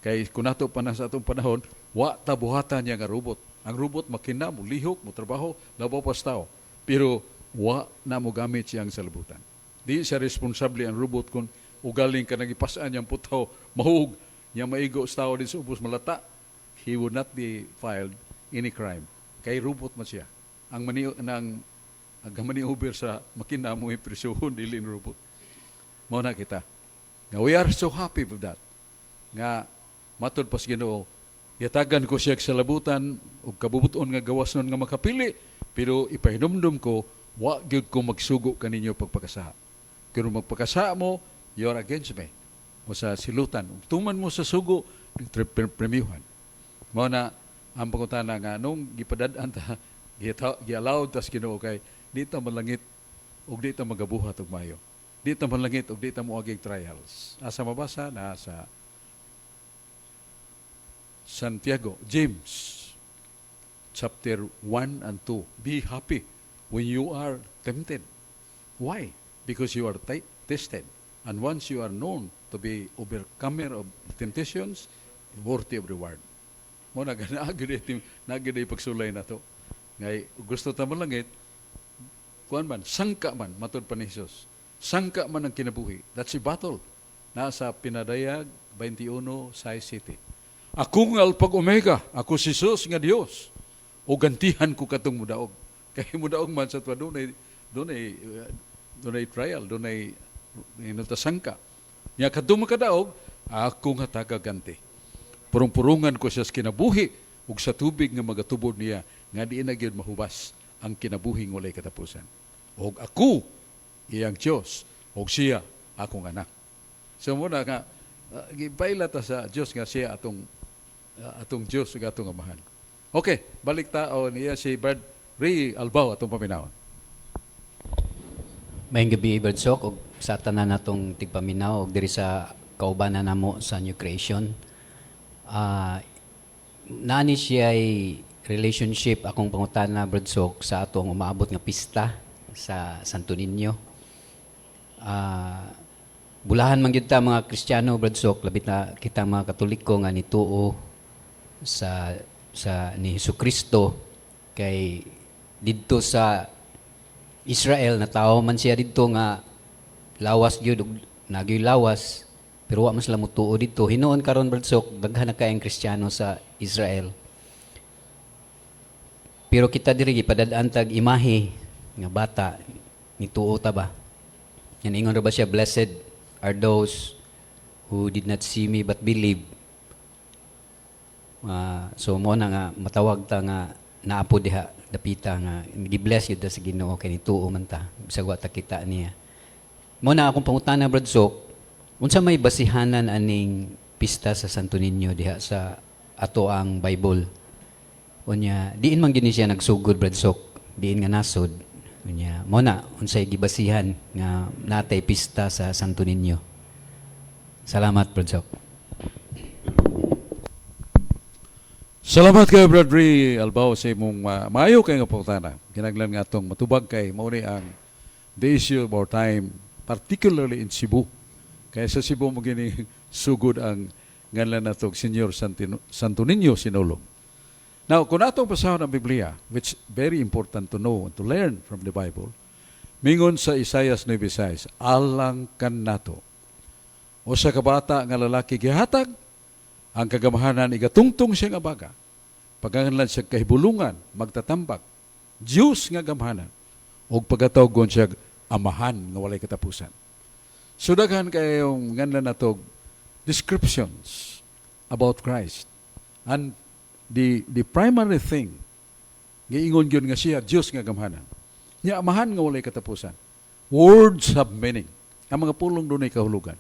Kay kung nato pa na sa atong panahon, wa ta buhatan niya nga robot. Ang robot makina, mo lihok, mo trabaho, labaw pa sa tao. Pero wa na mo gamit siyang salabutan. Di siya responsable ang robot kung ugaling ka nagipasan niyang putaw, mahug, niya maigo sa tao din sa ubos malata, he would not be filed any crime. Kay robot man siya. Ang mani nang ang maniober sa makina mo impresyuhon, dili ang robot. Mao na kita. Nga we are so happy with that. Nga matud pas Ginoo, yatagan ko siya sa labutan ug kabubuton nga gawas nun nga makapili, pero ipahinumdum ko, wa gyud ko magsugo kaninyo pagpakasaha. Pero magpakasaha mo, you are against me. Mo sa silutan. Ug tuman mo sa sugo, premyuhan. Mao na Ang pangutana nga nung gipadad-an ta, gi-allowed tas Ginoo kay di ta malangit ug di ta magabuhat og maayo. Di ta malangit ug di ta moagig trials. Asa mabasa na sa Santiago, James chapter 1 and 2. Be happy when you are tempted. Why? Because you are tested. And once you are known to be overcomer of temptations, worthy of reward. Mo na naa gyud pagsulay na to. Ngay gusto ta malangit, kuan man, sangka man, matud pa ni Jesus. Sangka man ang kinabuhi. That's a battle. Nasa Pinadayag 21, 6 City. Ako nga Alpha ug Omega, ako si Jesus nga Dios. O gantihan ko katong mudaog. Kay mudaog man sa tuwa, dunay trial, dunay inutasangka. Nya kadtong makadaog, ako nga tagaganti. Purong-purungan ko siya sa kinabuhi ug sa tubig nga magatubod niya nga di na gyud mahubas ang kinabuhing walay katapusan. Og ako iyang Dios ug siya akong anak. So muna nga gipaila ta sa Dios nga siya atong Dios ug atong Amahan. Okay, balik ta o niya si Brad Ray Albao atong paminawon. Maayong gabi, Brad Sok, ug sa tanan natong tigpaminaw ug diri sa kaubanan namo sa New Creation. Naa ni siya ay relationship akong pangutana, Brad Sok, sa atong umaabot nga pista sa Santo Niño. Bulahan man gyud ta mga Kristiyano, Brad Sok, labit na kita mga Katoliko nga nituo sa ni Hesus Kristo, kay didto sa Israel natawo man siya didto nga lawas gyud ug nagyoy lawas, pero wa man sila mutuo didto. Hinuon karon, Brad Sok, daghan na kayong Kristiyano sa Israel. Pero kita diri gipadad-an tag imahe nga bata, nituo ta ba? Yan ingon ra ba siya, "Blessed are those who did not see me but believe." So mo na nga matawag ta nga naapo diha dapita nga gi-bless yun ta sa Ginoo kay nituo man ta bisag wa ta kita niya. Mo na akong pangutana, Brad Sok, unsa may basihanan aning pista sa Santo Niño diha sa ato ang Bible? Unya, diin man gini siya nagsugod, Brad Sok, diin nga nasod? Unya, mo na unsay gibasihan nga natay pista sa Santo Niño? Salamat, Brad Sok. Salamat kay Brad Ray Albao sa imong maayo kay nga pangutana. Kinahanglan nga atong matubag kay mao ni ang the issue of our time, particularly in Cebu. Kaya sa Cebu mo gini sugod ang nganlan nato Señor Santo Niño Sinulog. Now, kung atong basahon ang Biblia, which very important to know and to learn from the Bible, mingon sa Isaiah 9:6, alang kanato usa ka bata nga lalaki gihatag, ang kagamahanan igatungtong siya nga baga. Paganlan siya Kahibulungan, Magtatambak, Diyos nga Gamhanan, ug pagatawgon siya Amahan nga Walay Katapusan. So daghan kayong nganlan nato descriptions about Christ. And the primary thing giingon gyud nga siya Dios nga Gamhanan. Nya Amahan nga Walay Katapusan. Words have meaning. Ang mga pulong dunay kahulugan.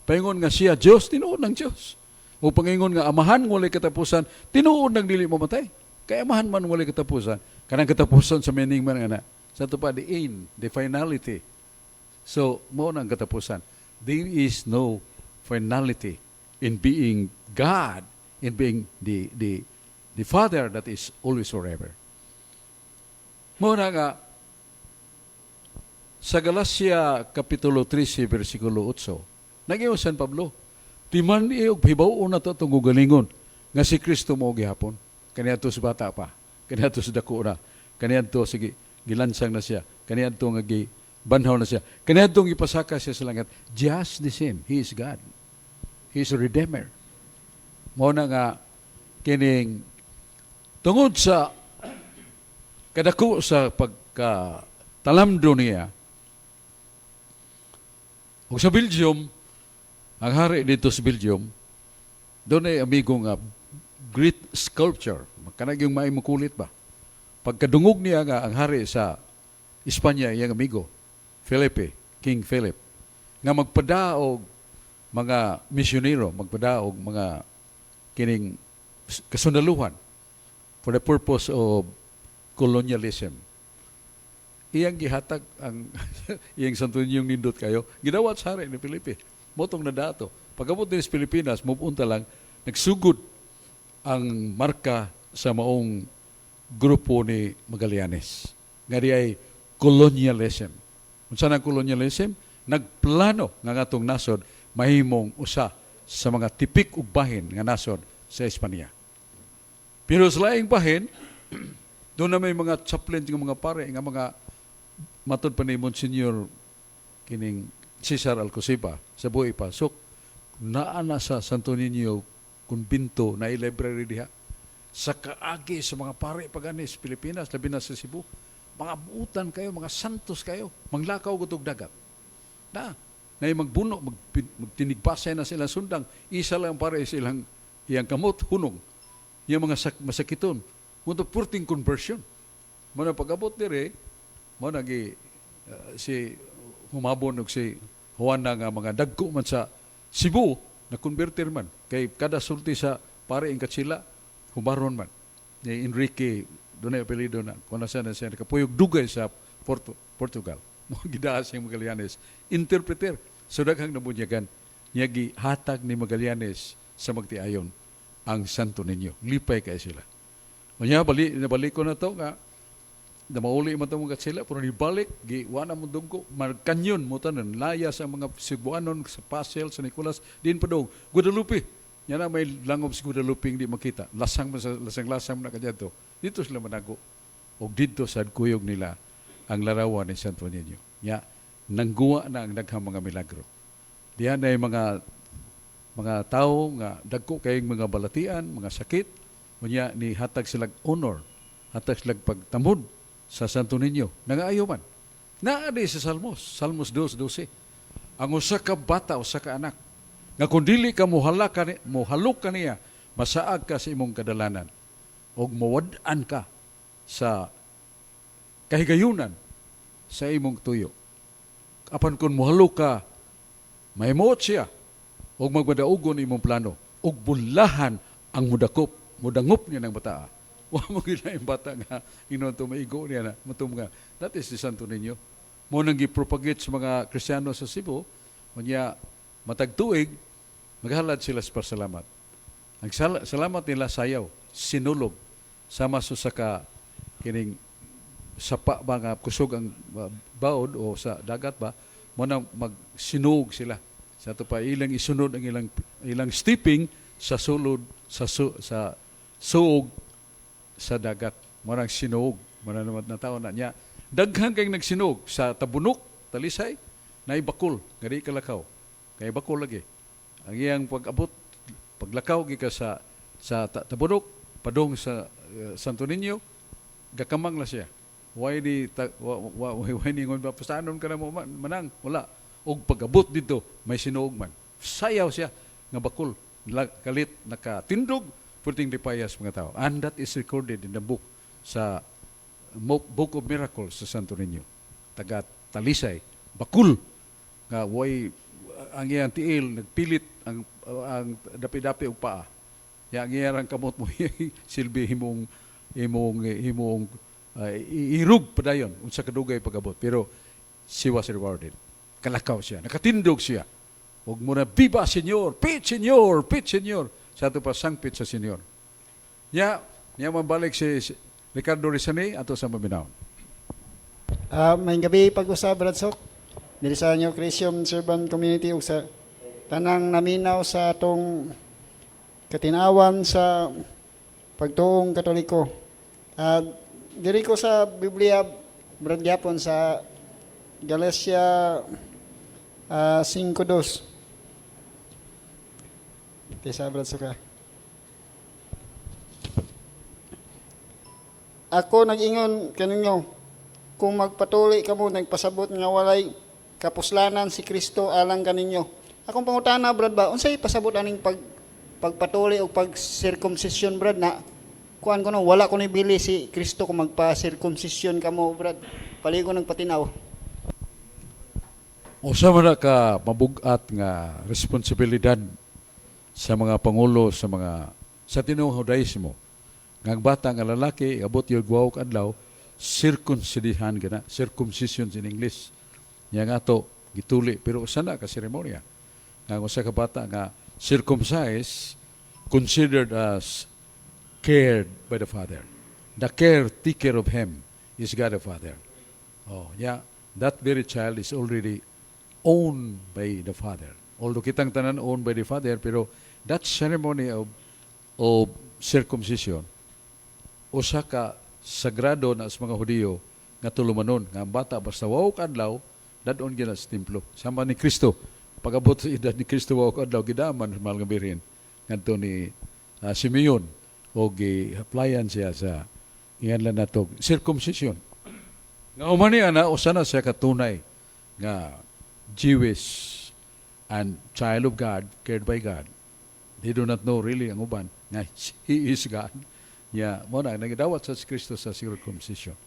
Paingon nga siya Dios, tinuod ng Dios. O pangingon nga Amahan nga Walay Katapusan, tinuod nang dili mamatay. Kay Amahan man walay katapusan. Kanang katapusan sa meaning man nga na. Sa ato pa, the end, the finality. So, mo na ang katapusan. There is no finality in being God, in being the Father that is always forever. Mo na nga, sa Galacia Kapitulo 13, versikulo 8, nag San Pablo, "Timan og hibaw-on nato atong kaugalingon nga si Kristo mo gihapon." Kaniadto sa bata pa, kaniadto sa dako na, kaniadto sige gilansang na siya, kaniadto nga gibanhaw na siya, kaniadto gipasaka siya sa langit. Just the same, He is God. He is a Redeemer. Mo na nga kining tungod sa kadako sa pagka talamdo niya ug sa Belgium, ang hari dito sa Belgium, doon ay amigo nga great sculpture. Kanang yung maay mukulit ba? Pagkadungog niya nga ang hari sa Espanya, iyang amigo, Felipe, King Philip, nga magpadaog mga misyonero, magpadaog mga kining kasundaluhan. For the purpose of colonialism. Iyang gihatag ang iyang Santo Niño, nindot kayo. Gidawat sa hari ni Felipe. Mao tong nadato. Pag-abot din sa Pilipinas, mupunta lang, nagsugod ang marka sa maong grupo ni Magallanes. Nga di ay colonialism. Unsa nang colonialism? Nagplano nga ngatong nasod mahimong usa sa mga tipik ug bahin nga nasod sa Espanya. Pero sa laing bahin, doon na may mga chaplain nga mga pare nga mga matod pa ni Monsignor kining Cesar Alcosiba sa buhi pa. So, naa na sa Santo Niño kumbinto na library diha sa kaagi sa mga pare pagani sa Pilipinas, labi na sa Cebu, mga buutan kayo, mga santos kayo, manglakaw gutog dagat. Na, na magbuno, magtinigbasay na sila sundang, isa lang pare silang iyang kamot, hunong. Iyang mga masakiton. Mao purting conversion. Mao na pag-abot dire, mao nagi si humabon og si Juan na nga mga dagko man sa Cebu na converter man kay kada sulti sa pare ang katsila, hubaron man ni Enrique, dunay apelyido na kung nasa na siya nakapuyog dugay sa Portugal. Mo gidaa siyang Magallanes interpreter, so daghang nabunyagan niya. Gihatag ni Magallanes sa magtiayon ang Santo Niño. Lipay kay sila. Unya bali nabalik ko na to nga na mauli man tong mga sila, pero nibalik gi wa na mo dungko magkanyon mo tanan laya sa mga Cebuanon sa Pasel sa Nicolas din padong Guadalupe. Nya na may langob sa Guadalupe, hindi makita, lasang man sa lasang-lasang na kadto dito sila manago og didto sa kuyog nila ang larawan ni Santo Niño. Nya nangguwa na ang daghang mga milagro diha na. Mga tao nga dagko kayong mga balatian, mga sakit, unya ni hatag silag honor, hatag silag pagtamod sa Santo Niño. Nangaayo man. Naa di sa Salmos, Salmos 2:12. Ang usa ka bata, usa ka anak, nga kung dili ka muhala ka, muhalok ka niya, masaag ka sa imong kadalanan ug mawad-an ka sa kahigayunan sa imong tuyo. Apan kung muhalok ka, mahimuot siya ug magmadaugon imong plano ug bulahan ang mudakop, mudangop niya ng bataa. Wa mo gila yung bata nga inon to maigo niya na matum nga that is the Santo Niño. Mo nang gipropagate sa mga Kristiyano sa Cebu. Unya matag tuig maghalad sila sa pasalamat. Ang salamat nila sayaw, sinulog, sama sa ka kining sapa ba nga kusog ang baod o sa dagat ba, mo nang magsinog sila sa ato pa ilang isunod ang ilang ilang stepping sa sulod sa suog sa dagat. Mo nang sinuog, mo na naman na tao na niya. Daghan kay nagsinog sa Tabunok, Talisay, na bakul nga di kalakaw. Kay bakul lagi. Ang iyang pag-abot, paglakaw gika sa Tabunok padung sa Santo Niño, gakamang la siya. Why di ta, wa, wa, wa, why ni ngon ba pasanon ka na mo manang wala. Og pag-abot dito may sinuog man. Sayaw siya nga bakul kalit nakatindog, perting lipayas mga tao. And that is recorded in the book sa Book of Miracles sa Santo Niño. Taga Talisay, bakul nga way ang iyang tiil nagpilit ang dapi-dapi og paa. Ya ang iyang kamot mo silbi himong imong himong irug padayon unsa kadugay pag-abot, pero she was rewarded. Kalakaw siya, nakatindog siya. Ug mo na viva Señor, pit Señor, pit Señor. Sa ato pa sangpit sa Señor. Nya, niya mabalik si Ricardo Rizani ato sa maminawon. May gabi pag-usab, Brad Sok. Diri sa New Christian Servant Community ug sa tanang naminaw sa atong katinawan sa pagtuong Katoliko. Diri ko sa Biblia, Brad, gyapon sa Galatia 5:2. Tesa, Brad Sok. Ako nag-ingon kaninyo, kung magpatuli kamo, nagpasabot nga walay kapuslanan si Kristo alang kaninyo. Akong pangutana, Brad, ba, unsay pasabot aning pagpatuli o pag-circumcision, Brad, na kuan ko no, wala ko ni bili si Kristo kung magpa-circumcision kamo, Brad. Paligo ng patinaw. Usa man na ka mabugat nga responsibilidad sa mga pangulo sa mga sa tinuong Judaismo. Nga ang bata nga lalaki, abot yung wa ka adlaw, circumcision gana, circumcision in English. Nya nga ato gituli, pero usa na ka seremonya. Nga ang usa ka bata nga circumcised, considered as cared by the father. The caretaker of him is God the Father. Oh, yeah, that very child is already owned by the father. Although kitang tanan owned by the father, pero that ceremony of circumcision, usa ka sagrado na sa mga Hudiyo nga tulumanon nga ang bata basta wa ka adlaw, dad-on gyud na sa templo. Sama ni Kristo, pag-abot sa edad ni Kristo, wa ka adlaw, gidaman sa Mahal nga Birhen ngadto ni Simeon o gi-applyan siya sa inganlan nato circumcision. Nga human ni ana, usa na siya katunay nga Jewish and child of God, cared by God. They do not know really ang uban nga He is God. Ya, mo na nagdawat sa Kristo sa circumcision.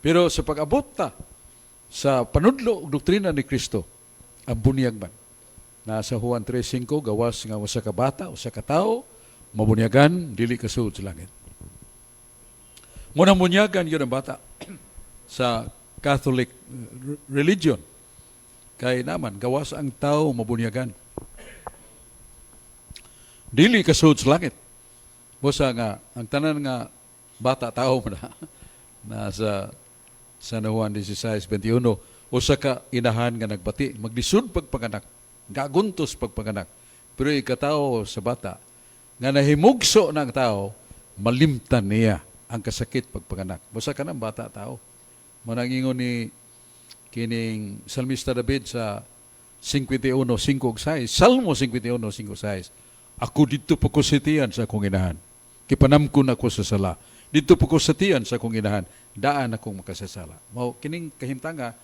Pero sa pag-abot ta sa panudlo ug doktrina ni Kristo, ang bunyag man. Nasa Juan 3:5, gawas nga usa ka bata, usa ka tawo mabunyagan, dili kasulod sa langit. Muna bunyagan yun ang bata sa Catholic religion. Kay naman, gawas ang tao mabunyagan, dili kasulod sa langit. Busa nga, ang tanan nga bata, tao man na. Nasa San Juan 16:21, usa ka inahan nga nagbati, maglisod pagpanganak, gaguntos pagpanganak. Pero ikatao sa bata, nga nahimugso ng tao, malimtan niya ang kasakit pagpanganak. Busa ka ng bata, tao. Manangingon ni kining Salmista David sa 51:5 ug 6, Salmo 51:5 6, "Ako didto pa ko sa tiyan sa akong inahan. Kipanamkon ako sa sala. Didto pa ko sa tiyan sa akong inahan. Daan akong makasasala." Mao kining kahimtanga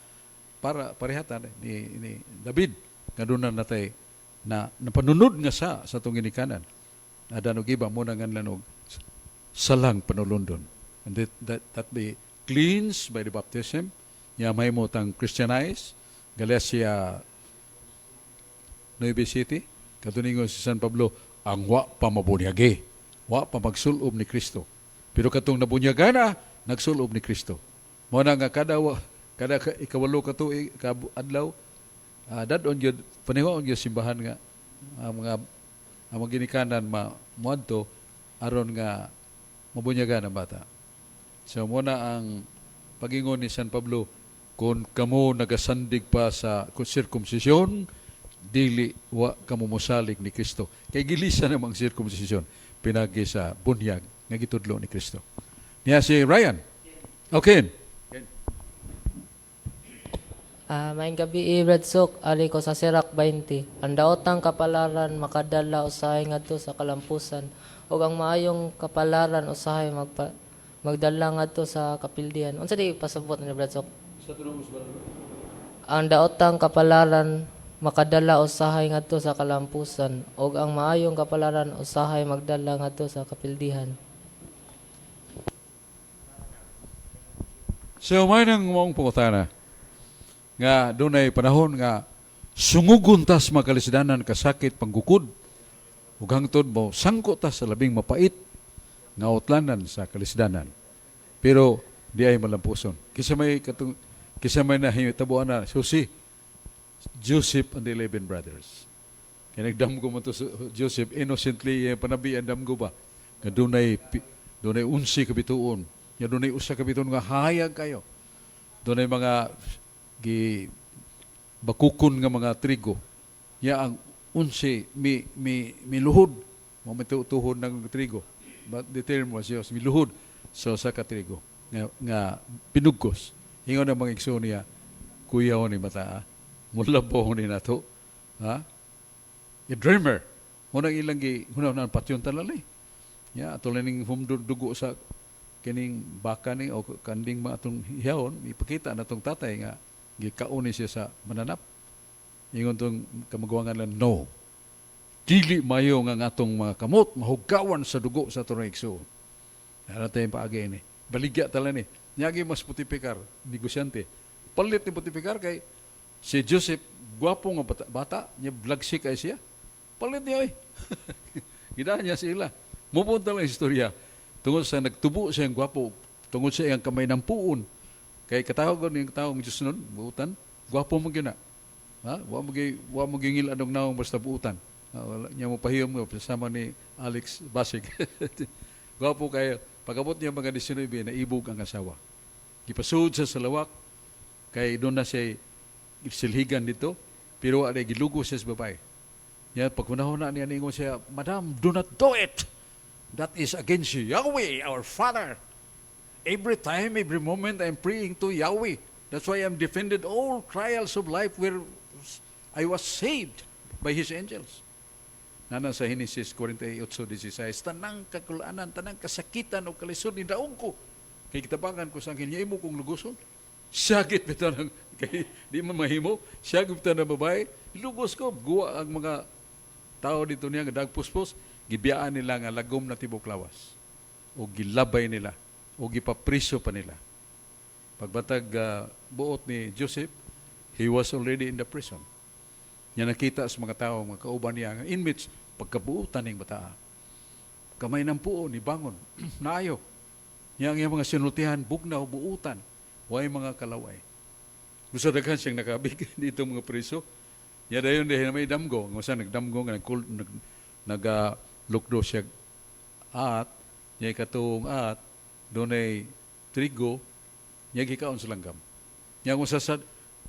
para parehatan ni David nga doon na natay na napanunod nga sa atong ginikanan. Adan og iba mo na nga lanog salang panulundon. And that be cleansed by the baptism. Nya may mo tang Christianize. Galatia 9 City. Katuningon si San Pablo, ang wa pa mabunyagi, wa pa magsulob ni Kristo. Pero katong nabunyagan na, nagsulob ni Kristo. Mo na nga kada 8 ka tuig ka adlaw, dad-on gyud, paniwaon gyud simbahan nga ang mga ginikanan ma moadto aron nga mabunyagan ang bata. So mo na ang pagingon ni San Pablo, kung kamo nagasandig pa sa circumcision, dili wa kamo mosalig ni Kristo. Kay gilisa namang circumcision pinagi sa bunyag nga gitudlo ni Kristo. Niya si Ryan. Okay. Maayong gabi, Brad Sok, ali ko sa Sirach 20. Ang daotang kapalaran makadala usahay ngadto sa kalampusan ug ang maayong kapalaran usahay magdala ngadto sa kapildihan. Unsa di pasabot ni Brad Sok? Ang daotang kapalaran makadala usahay ngadto sa kalampusan ug ang maayong kapalaran usahay magdala ngadto sa kapildihan. So may nang maong pangutana nga dunay panahon nga sungugon tas makalisdanan, kasakit, panggukod ug hangtod mo sangko ta sa labing mapait nga utlanan sa kalisdanan, pero di ay malampuson. Kisa may katong, kisa may nahitabuan na susi Joseph and the 11 brothers. Kay nagdamgo mo to sa Joseph innocently, eh, panabi ang damgo ba nga dunay 11 ka bituon, nga dunay usa ka bituon nga hayag kayo, dunay mga gi bakukon nga mga trigo, nya ang 11 mi miluhod mo mitutuhod ng trigo, but the term was used, miluhod sa usa ka trigo nga pinugkos. Ingon ang mga igsoon niya, "Kuyaw ni mata, mulabaw ni nato, ha, a dreamer." Unang ilang gi hunaw patyon talali ya ato ning humdud dugo sa kining baka ni o kanding mga atong hiyawon, ipakita na tong tatay nga gikaon ni siya sa mananap. Ingon tong kamaguwangan lang, "No, dili mayo nga ang atong mga kamot mahugawan sa dugo sa atong igsoon." Ano tayo paagi ini? Baligya tala ni. Nyagi mas Potipikar, negosyante. Palit ni Potipikar kay si Joseph gwapo nga bata, niya blagsik kay siya. Palit niya oy. Gidaan niya sila. Mupunta lang istorya. Tungod sa nagtubo siyang gwapo, tungod sa iyang kamay ng puon. Kay katawag ni taong Diyos nun, buutan, gwapo mo gyud na. Ha? Wa mo gingil anong naong basta buutan. Ha, wala niya mo pahiyom mo sama ni Alex Basig. Gwapo kayo. Pag-abot niya mga 19, naibog ang asawa. Gipasud siya sa lawak, kay doon na siya silhigan dito, pero wala gilugo siya sa babae. Ya, pag na niya ningon siya, "Madam, do not do it. That is against Yahweh, our Father. Every time, every moment, I'm praying to Yahweh. That's why I'm defended all trials of life where I was saved by His angels." Nana sa Genesis 48:16, tanang kakulanan, tanang kasakitan o kalisod ni daong ko. Kay kitabangan ko sa anghel niya, imo kong lugoson. Syagit bitaw ng, kay di man mahimo, syagit bitaw ng babae, lugos ko, guwa ang mga tao dito niya, nga dagpuspos, gibiyaan nila nga lagom na tibok lawas. O gilabay nila, o gipapriso pa nila. Pagbatag buot ni Joseph, he was already in the prison. Nya nakita sa mga tao, mga kauban niya, nga inmates, pagkabuutan ning bata. Kamay ng puo ni bangon, naayo. Niya ang iyang mga sinultihan, bugnaw, buutan, way mga kalaway. Gusto daghan siyang nakabig dito mga priso. Nya dayon dahil may damgo, nga usa nagdamgo nga nag, nag, nag lukdo siya at niya katong at dunay trigo niya gikaon sa langgam. Niya kung sa sad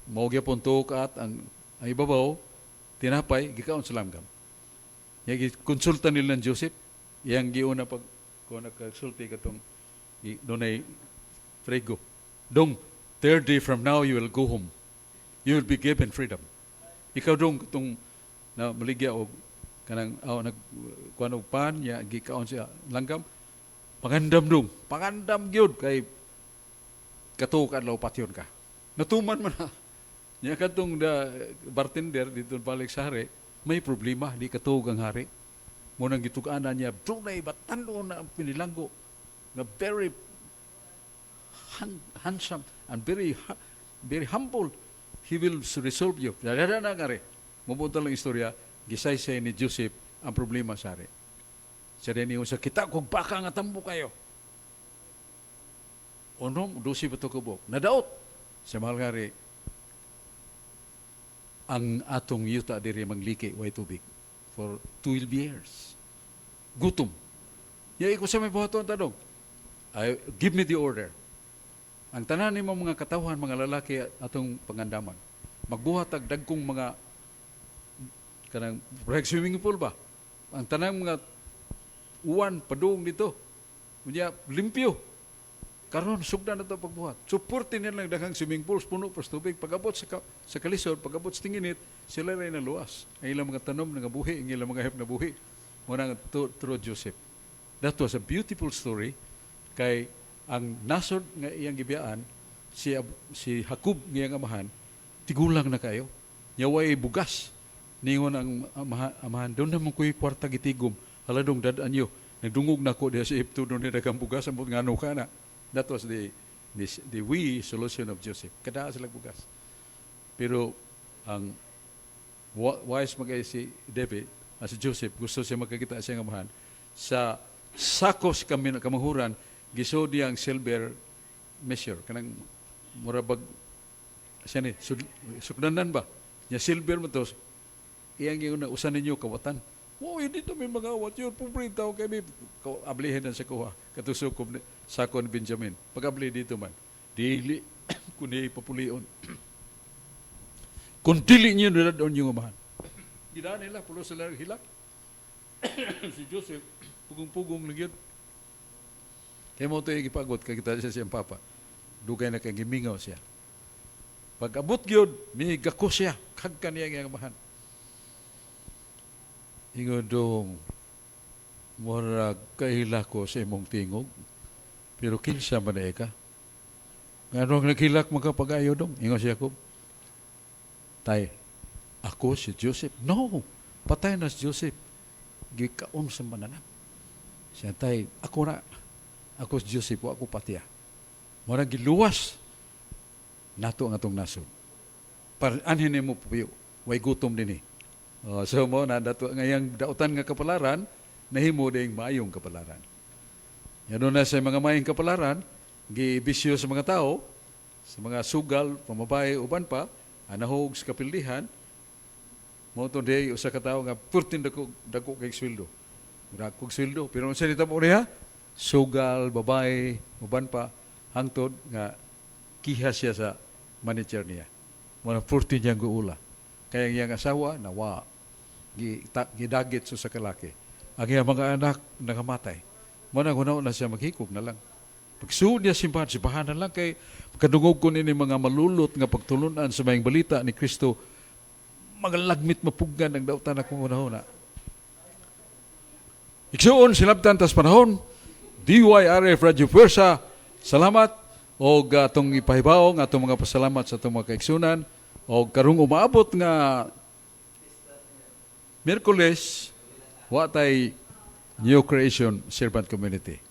mao gyapon tuok at ang ibabaw tinapay gikaon sa langgam. Niya gikonsulta nila ng Joseph, iyang giuna pag kung nagkasulti katong dunay trigo. "Dong, third day from now you will go home. You will be given freedom. Ikaw dong katong na maligya og kanang aw nag kuan og pan ya gikaon siya langgam. Pangandam dong, pangandam gyud kay katuok adlaw patyon ka." Natuman man na. Nya katong da bartender dito balik sa hari, may problema, di katuog ang hari. Mo nang gitug-anan niya, dunay batan-on na ang pinilanggo nga very handsome and very very humble. He will resolve you. Dada na nga. Mabuta lang istorya, gisaysay ni Joseph ang problema sa hari. Siya rin niyo sa kita kung baka nga tambo kayo. Unom, 12 ba ito kabuk? Nadaot. Sa mahal nga rin, ang atong yuta diri mangliki way tubig for 12 years. Gutom. Ya iko sa may buhaton tanong. I, give me the order. Ang tanan nimo mga katawhan, mga lalaki atong pangandaman. Magbuhat og dagkong mga kanang parang swimming pool ba? Ang tanang mga uwan padung dito. Unya limpyo. Karon sugdan na to pagbuhat. Suporte nila lang daghang swimming pools puno pa sa tubig. Pag-abot sa kalisod, pag-abot sa tinginit, sila ray naluwas. Ang ilang mga tanom nga buhi, ang ilang mga hep na buhi. Mo na nga through Joseph. That was a beautiful story kay ang nasod nga iyang gibiyaan si Jacob nga iyang amahan tigulang na kayo. Nya way bugas. Ningon ang amahan, "Doon naman ko'y kwarta gitigom. Hala dong, dad-an nyo. Nagdungog na ko diha sa Egypto, doon ni daghang bugas, ambot ngano ka na." That was the we solution of Joseph. Kada sila bugas. Pero ang wise magay si David, si Joseph, gusto siya makakita siya nga amahan. Sa sakos kami kamahuran, gisod niya ang silver measure. Kanang mura bag, siya ni, sukdanan ba? Nya silver mo to, iyang yung usan ninyo kawatan. "Wow, hindi to may mga awat yun. Pobre tao kami." Ablihin na sa kuha. Katusukob ni, sako ni Benjamin. Pag-abli dito man, dili kundi ipapulion. Kung dili niyo niladon yung amahan. Gidaan nila, pulo sila hilak. Si Joseph, pugong-pugong lang yun. Kaya mo ito igipagot, kay kita siya siyang papa. Dugay na kay gimingaw siya. Pag abot gyud, mi gako siya, kag kaniya iyang amahan. Ingon, "Dong, murag kaila ko sa imong tingog, pero kinsa man na ka? Nganong naghilak makapag-ayo dong?" Ingon si Jacob, "Tay, ako si Joseph." "No, patay na si Joseph. Gikaon sa mananap." Siya, "Tay, ako na. Ako si Joseph, wa ako patiya." Murag giluwas nato ang atong nasod. Par anhin nimo puyo, way gutom dinhi. Oh, so mo na dato ngayang dautan nga kapalaran nahimo ding maayong kapalaran. Yan na sa mga maayong kapalaran, gibisyo sa mga tao, sa mga sugal, pamabae, uban pa, anahog sa kapildihan, mao to diay usa ka tawo nga purting dako dako kay sweldo. Dako sweldo, pero unsa nitabo niya? Sugal, babae, uban pa, hangtod nga kiha siya sa manager niya. Mao na purti niyang guula. Kaya ang iyang asawa nawa gidagit sa kalaki. Ang iyang mga anak nangamatay. Mao na hunaw na siya maghikog na lang. Pagsuod niya simbahan, simbahan na lang kay kadungog ko nini mga malulot nga pagtulunan sa maayong balita ni Kristo, mga lagmit mapugnan ang dautan akong hunahuna. Igsuon, silabtan tas panahon, DYRF Radio Fuerza, salamat og atong ipahibaw nga atong mga pasalamat sa atong mga kaigsunan og karong umaabot nga Miyerkules, wa tay New Creation Servant Community.